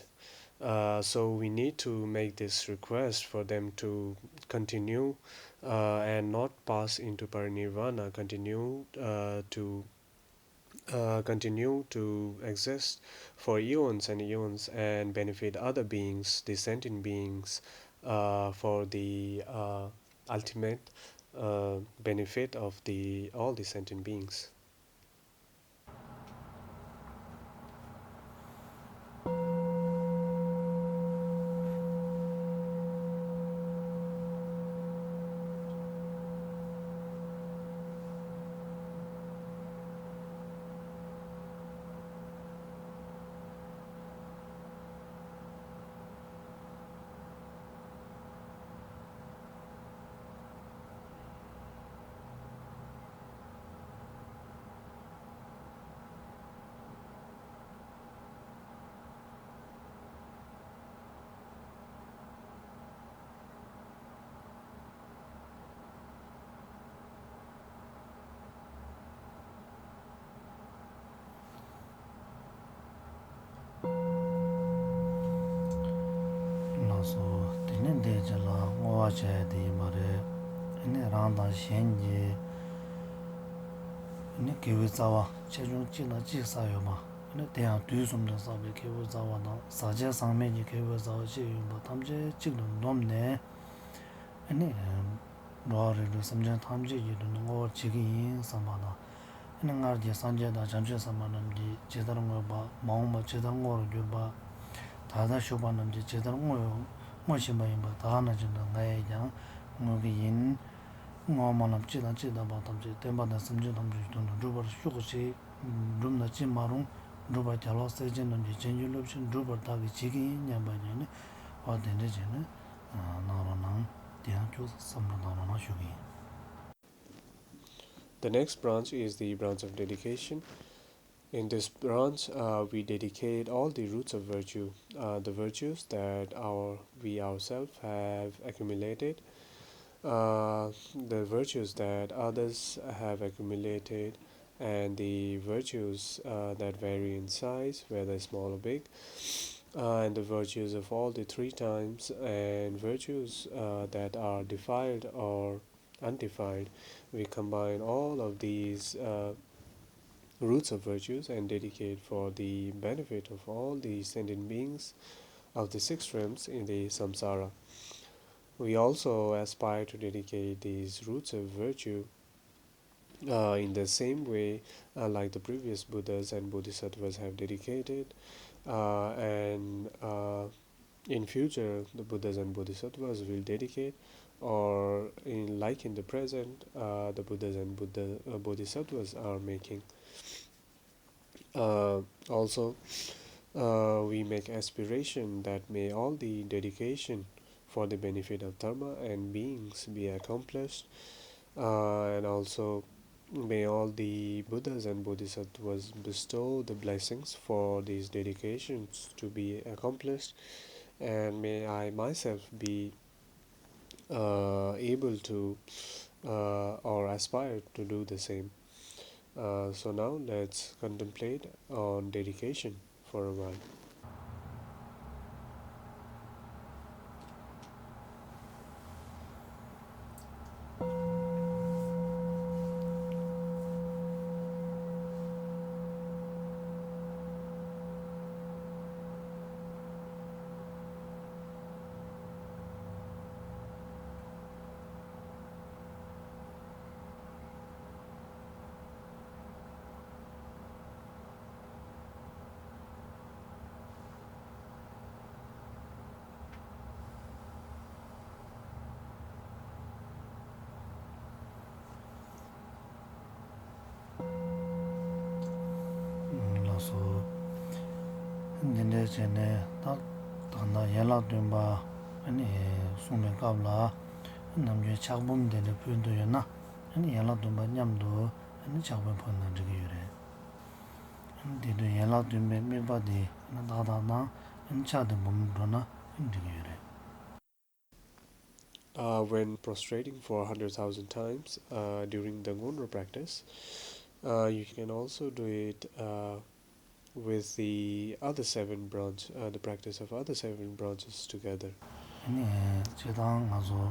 Uh, so we need to make this request for them to continue uh, and not pass into parinirvana, continue uh, to uh, continue to exist for eons and eons and benefit other beings, the sentient beings, uh, for the uh, ultimate uh, benefit of the all the sentient beings. ལགས་སོ། དེ་ནས་འདིའི་རྗེས་ལ་བསྔོ་བ་བྱ་ཡ་དེ་ཡིན་པ་རེད། ཨ་ནི་རང་དང་གཞན་གྱི་ཨ་ནི་དགེ་བའི་རྩ་བ་ཆེ་ཆུང་གཅིག་དང་གཅིག་བསགས་ཡོད་པ། ཨ་ནི་དེ་ཡང་དུས་གསུམ་དུ་བསགས་པའི་དགེ་བའི་རྩ་བ་དང་ཟག་བཅས་ཟག་མེད་ཀྱི་དགེ་བའི་རྩ་བ་གཅིག་ཡིན་པ་ཐམས་ཅད་གཅིག་ཏུ་བསྡོམས་ནས་ཨ་ནི། འགྲོ་བ་རིགས་དྲུག་སེམས་ཅན་ཐམས་ཅད་ཀྱི་དོན་དུ་བསྔོ་བ་བྱེད་ཀྱི་ཡིན་བསམ་པ་དང་། ཨ་ནི་སྔར་གྱི་སངས་རྒྱས་དང་བྱང་ཆུབ་སེམས་དཔའ་རྣམས་ཀྱིས་ཇི་ལྟར་བསྔོས་པ། མ་འོངས་པར་ཇི་ལྟར་བསྔོ་བར་འགྱུར་བ། ད་ལྟར་བཞུགས་པ་རྣམས་ཀྱིས་ཇི་ལྟར་བསྔོ་བསྔོ་བཞིན་པ་ཡིན་པ་ད་ག་ནང་བཞིན་དུ་ང་ཡིས་ཀྱང་བསྔོ་གི་ཡིན། བསྔོ་བ་སྨོན་ལམ་གཅིག་དང་གཅིག་བསྡོམས་པ་ཐམས་ཅད་བསྟན་པ་དང་སེམས་ཅན་ཐམས་ཅད་ཀྱི་དོན་དུ་འགྲུབ་པར་ཤོག་ཅིག། འགྲུབ་ན་ཅི་མ་རུང་། འགྲུབ་པར་བྱ་ལ་སྲས་ཆེན་རྣམས་ཀྱིས་བྱིན་གྱིས་བརླབས་ཤིང་འགྲུབ་པར་བདག་གིས་བྱེད་ཀྱི་ཡིན་སྙམ་པ་ཡིན་ནི། འོ་དེ་འདྲ་བྱས་ནས་གནང་རོགས་གནང་། དེ་ཡང་ཁྱོད་བསམ་བློ་གཏོང་རོགས་གནང་ཞུ་གི་ཡིན། The next branch is the branch of dedication. In this branch, uh, we dedicate all the roots of virtue, uh, the virtues that our we ourselves have accumulated, uh, the virtues that others have accumulated, and the virtues, uh, that vary in size, whether small or big, uh, and the virtues of all the three times, and virtues, uh, that are defiled or undefiled. We combine all of these, uh, roots of virtues and dedicate for the benefit of all the sentient beings of the six realms in the samsara. We also aspire to dedicate these roots of virtue, uh, in the same way, uh, like the previous Buddhas and Bodhisattvas have dedicated, uh, and, uh, in future the Buddhas and Bodhisattvas will dedicate, or in, like in the present, uh, the Buddhas and Buddha, uh, Bodhisattvas are making. Uh, also, uh, we make aspiration that may all the dedication for the benefit of dharma and beings be accomplished, uh, and also may all the Buddhas and Bodhisattvas bestow the blessings for these dedications to be accomplished, and may I myself be, uh, able to, uh, or aspire to do the same. Uh, so now let's contemplate on dedication for a while. ལགས་སོ། འདི་འདྲ་བྱས་ནས་ད་ད་ལྟ་ཡན་ལག་བདུན་པ་ཨ་ནི་གསུང་བའི་སྐབས་ལ་ནམ་རྒྱུན་ཕྱག་འབུམ་དེ་འདྲ་ཕུལ་འདོད་ཡོད་ན་ཨ་ནི་ཡན་ལག་བདུན་པ་མཉམ་དུ་ཨ་ནི་ཕྱག་འབུམ་ཕུལ་ན་འགྲིག་གི་ཡོད་རེད། དེ་དུས་ཡན་ལག་བདུན་པའི་དམིགས་པ་དེ་ཏག་ཏག་དང་ཕྱག་དེ་འབུམ་འགྲོ་ན་འགྲིག་གི་ཡོད་རེད། Uh, when prostrating for a hundred thousand times, uh, during the Ngondro practice, uh, you can also do it, uh, with the other seven branch, uh, the practice of other seven branches together. ཨ་ནི་སྤྱིར་བཏང་ང་ཚོ་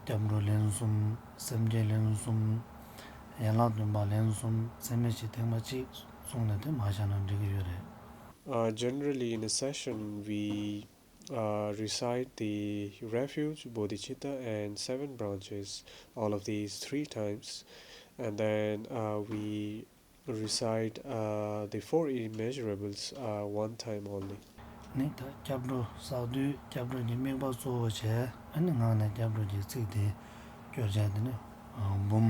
སྐྱབས་འགྲོ་ལན་གསུམ། སེམས་བསྐྱེད་ལན་གསུམ། ཡན་ལག་བདུན་པ་ལན་གསུམ། ཚད་མེད་བཞི་ཐེངས་མ་གཅིག་གསུངས་ནས་དེ་མ་བཞག་ན་འགྲིག་གི་ཡོད་རེད། Uh, generally, in a session, we, uh, recite the refuge, bodhicitta, and seven branches, all of these three times, and then, uh, we recite, uh, the four immeasurables, uh, one time only. ནི་ད་སྐྱབས་འགྲོ་བསགས་དུས་སྐྱབས་འགྲོ་གི་དམིགས་པ་གཙོ་བོ་བྱས། ཨ་ནི་ངག་ནས་སྐྱབས་འགྲོ་གི་ཚིག་དེ་སྐྱོར་བྱས། དེ་ནི་འབུམ།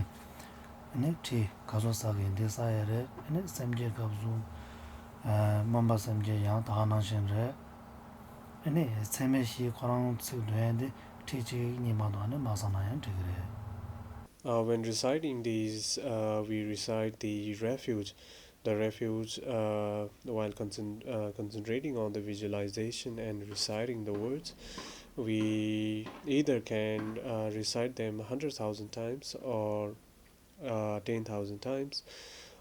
ཨ་ནི་ཁྲི་ག་ཚོད་བསགས་ཀྱི་འདི་བསགས་ཡ་རེད། ཨ་ནི་སེམས་བསྐྱེད་སྐབས་སུ་སྨོན་པ་སེམས་བསྐྱེད་ཡང་དག་ནང་བཞིན་རེད། ཨ་ནི་ཚད་མེད་བཞི་ཁོ་རང་ཚིག་འདོན་ཡ་འདི་ཁྲི་གཅིག་གཉིས་མ་གཏོགས་ཨ་ནི་མ་བསགས་ན་ཡང་འགྲིག་གི་རེད། Uh, when reciting these, uh, we recite the refuge, the refuge, uh, while concent- uh, concentrating on the visualization and reciting the words. We either can, uh, recite them a hundred thousand times or, uh, ten thousand times.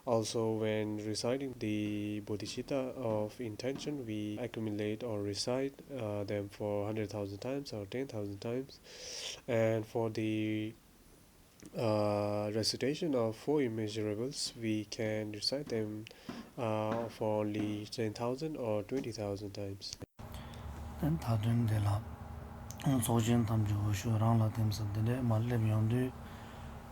Also, when reciting the bodhicitta of intention, we accumulate or recite, uh, them for a hundred thousand times or ten thousand times. And for the uh, recitation of four immeasurables, we can recite them, uh, for only ten thousand or twenty thousand times. ད་དོན་དེ་ལ་ཚོགས་ཞིང་ཐམས་ཅད་འོད་ཞུ་རང་ལ་ཐིམ་ཟེར་དེ་འདྲའི་མར་སླེབས་ཡོང་དུས།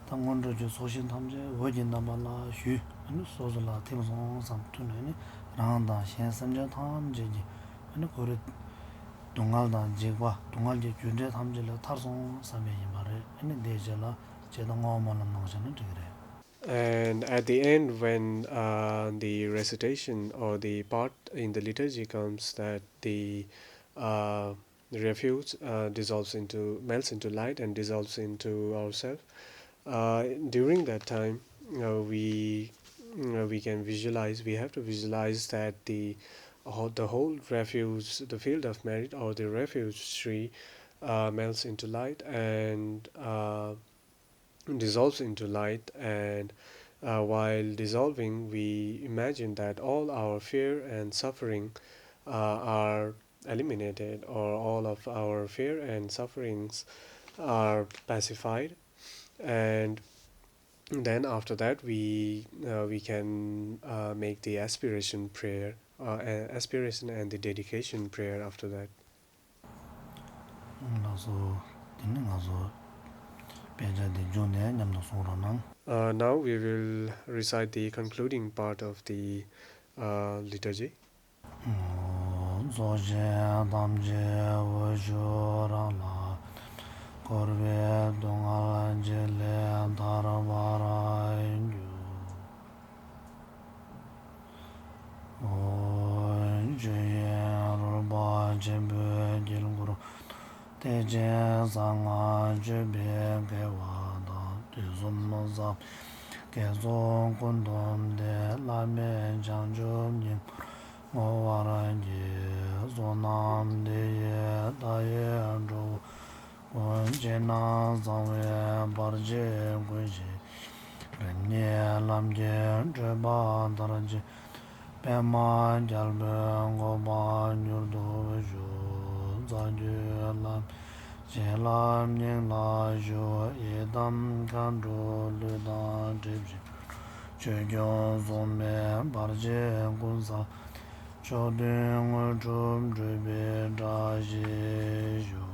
ད་སྔོན་འགྲོ་གི་ཚོགས་ཞིང་ཐམས་ཅད་འོད་ཀྱི་རྣམ་པ་ལ་ཞུ། ཨ་ནི་སོ་སོ་ལ་ཐིམ་སོང་བསམ་ཐུག་ནས་ནི་རང་དང་གཞན་སེམས་ཅན་ཐམས་ཅད་ཀྱི་ཨ་ནི་ཁོ་རེ་སྡུག་བསྔལ་དང་འཇིགས་པ་སྡུག་བསྔལ་གྱི་རྒྱུ་འབྲས་ཐམས་ཅད་ལས་ཐར་སོང་བསམ་པའི་ཡིན་པ་རེད། ཨ་ནི་དེའི་རྗེས་ལ་ཇི་ལྟར་བསྔོ་བ་སྨོན་ལམ་གནང་བྱས་ན་འགྲིག་གི་རེད། And at the end, when, uh, the recitation or the part in the liturgy comes that the, uh, refuge, uh, dissolves into, melts into light and dissolves into ourself, uh, during that time, uh, we mm, we can visualize, we have to visualize that the whole, the whole refuse, the field of merit or the refuse tree uh, melts into light and uh, dissolves into light. And uh, while dissolving, we imagine that all our fear and suffering uh, are eliminated, or all of our fear and sufferings are pacified. And then after that, we uh, we can uh, make the aspiration prayer, uh, a- aspiration and the dedication prayer after that. ལགས་སོ། དེ་ནས་ང་ཚོ་དཔེ་ཆ་འདི་མཇུག་ནས་མཉམ་དུ་གསུང་རོགས་གནང་། Uh, now we will recite the concluding part of the uh, liturgy. ཚོགས་ཆེན་ཐམས་ཅད་འོད་ཞུ་རང་ལ། འཁོར་བའི་སྡུག་བསྔལ་ཇི་སླད་ཐར་པར་འགྱུར། ཨོ། ཆོས་དབྱིངས་རོལ་པ་ཆེན་པོའི་དཀྱིལ་འཁོར། ཐེག་ཆེན་གསང་སྔགས་སྤྱོད་པའི་དགེ་བ་དང་། དུས་གསུམ་བསམ་དགེ་ཚོགས་ཀུན་འདུས་ཏེ། བླ་མེད་བྱང་ཆུབ་ཉིད་བསྔོ་བར་བགྱི། བསོད་ནམས་འདི་ཡིས་མཐའ་ཡས་འགྲོ་བ་ཀུན། ཕྱི་ནང་གསང་བའི་བར་ཆད་ཀུན་ཞི། རིམ་གཉིས་ལམ་གྱི་སྒྲིབ་པ་མཐར་ཕྱིན། པདྨ་རྒྱལ་པོའི་གོ་འཕང་མྱུར་དུ་ཞུ། རྩ་བརྒྱུད་བླ་མའི་བྱིན་རླབས་སྙིང་ལ་ཞུགས། ཡི་དམ་མཁའ་འགྲོ་ཀླུ་དང་འཁྲིལ་བཞིན། ཆོས་སྐྱོང་སྲུང་མའི་བར་ཆད་ཀུན་སེལ། མཆོག་ཐུན་དངོས་གྲུབ་འགྲུབ་པའི་བཀྲ་ཤིས་ཤོག་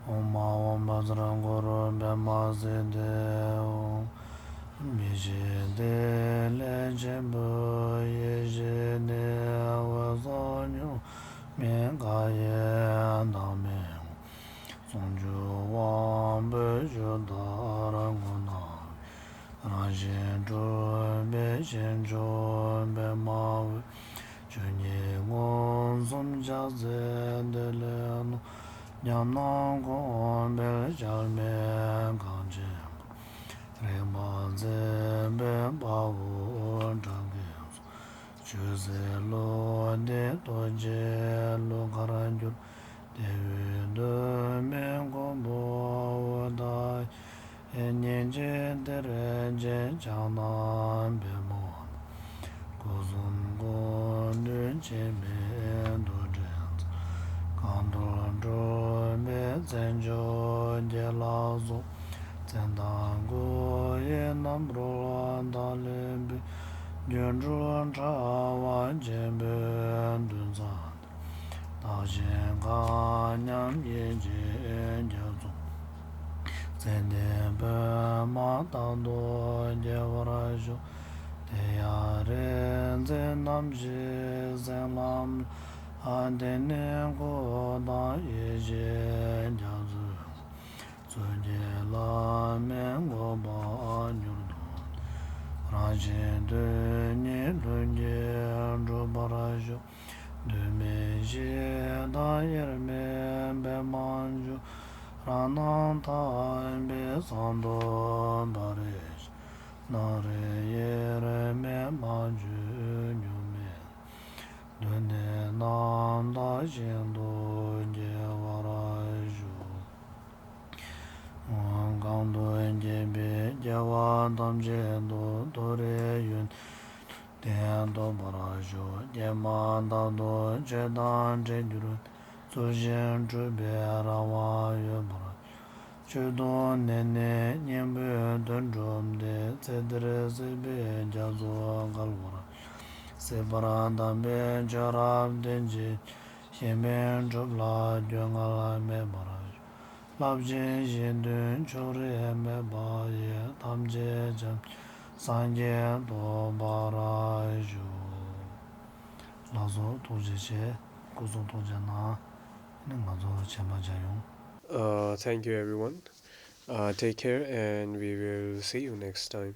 ཨོཾ་ཨཱཿཧཱུྃ་བཛྲ་གུ་རུ་པདྨ་སིདྡྷི་ཧཱུྃ། མི་ཤིགས་ཏེ་ལས་ཆེན་པོའི་ཡེ་ཤེས་ནི། འོད་སྲུང་གཉུག་མའི་མཁའ་ཡི་མཐའ་མི་འོང་། ཟུང་འཇུག་དབང་པོའི་ཆུ་ལྟར་ངོ་ན། རང་བཞིན་གྲུབ་པའི་ཞིང་མཆོག་པདྨ་འོད། ཆོས་ཉིད་མངོན་སུམ་ཕྱག་འཚལ་འདི་ལས་སློང་། ཉམས་སྣང་གོང་འཕེལ་གཞལ་མེད་གངས་ཅན་པ། རིག་པ་འཛིན་པའི་དཔའ་བོ་སྤྲང་ཀའི་ཚོགས། ཆོས་ཟེར་བློ་འདས་རྡོ་རྗེ་གླུ་གར་སྒྱུར། དེ་ཡི་གདོད་མའི་མགོན་པོ་ཨོ་ཏ་ཡེ། སྙིང་རྗེ་གཏེར་ཆེན་ཕྱག་ན་པདྨོ་ནི། སྐུ་གསུམ་ཀུན་འདུས་འཆི་མེད་རྡོ་རྗེ་འཆང་། གང་འདུལ་སྤྲུལ་པའི་མཚན་མཆོག་རྒྱལ་ལ་སོགས། མཚན་དང་སྐུ་ཡི་རྣམ་རོལ་ཏཱ་ལའི་བུས། སྒྱུ་འཕྲུལ་དྲ་བ་ཆེན་པོས་མདུན་ཚང་སྟེ། བདག་གཞན་མཁའ་མཉམ་ཡེ་ཤེས་རྒྱ་མཚོ། ཚེ་འདིའི་པདྨ་རྟག་ཏུ་རྒྱས་པར་ཤོག་དེ་ཡང་རིག་འཛིན་རྣམ་བཞིའི་སེམས་ལམ་ལ། དེ་ནས་སྐུ་དང་ཡེ་ཤེས་རྒྱ་མཚོའི། གཙོ་བྱས་བླ་མའི་གོ་འཕང་མྱུར་དུ། རང་བཞིན་དོན་གཉིས་ལྷུན་གྱིས་གྲུབ་པར་ཤོག་དུས་མིན་བཞི་དང་དབྱེར་མེད་པདྨ་འབྱུང་། རང་སྣང་དག་པའི་ཟངས་མདོག་འབར་བའི་ཞིང་། སྣང་རིག་དབྱེར་མེད་མ་བཅོས་གཉུག་མའི། གདོད་ནས་རྣམ་དག་ཞིང་དུ་སྐྱེ་བར་ཤོག་གང་དུ་སྐྱེས་པའི་སྐྱེ་བ་ཐམས་ཅད་དུ། མཐོ་རིས་ཡོན་ཏན་ཐོབ་པར་ཤོག་སྐྱེས་མ་ཐག་ཏུ་ཆོས་དང་འཕྲད་གྱུར། ཚུལ་བཞིན་སྒྲུབ་པའི་རང་དབང་ཡོད་པར། ཆོས་དུ་གནས་ནས་སྙིང་པོའི་དོན་གྲུབ་སྟེ། ཚེ་འདིར་སྲིད་པའི་རྒྱ་མཚོ་བརྒལ་བར། སྲིད་པར་གདམས་པའི་ཆོས་རབ་བརྟན་ཅིང་། གཞན་ཕན་སྒྲུབ་ལ་སྐྱོ་ངལ་མེད་པར་ཤོག་རླབས་ཆེན་གཞན་དོན་ཕྱོགས་རིས་མེད་པ་ཡི། ཐམས་ཅད་བྱམས་སངས་རྒྱས་ཐོབ་པར་ཤོག་ལགས་སོ། ཐུགས་རྗེ་ཆེ། སྐུ་གཟུགས་ཐུགས་རྗེ་གནང་། ནི་ང་ཚོ་བྱེད་མ་བྱ་ཡོང་། Uh, thank you, everyone. Uh, take care, and we will see you next time.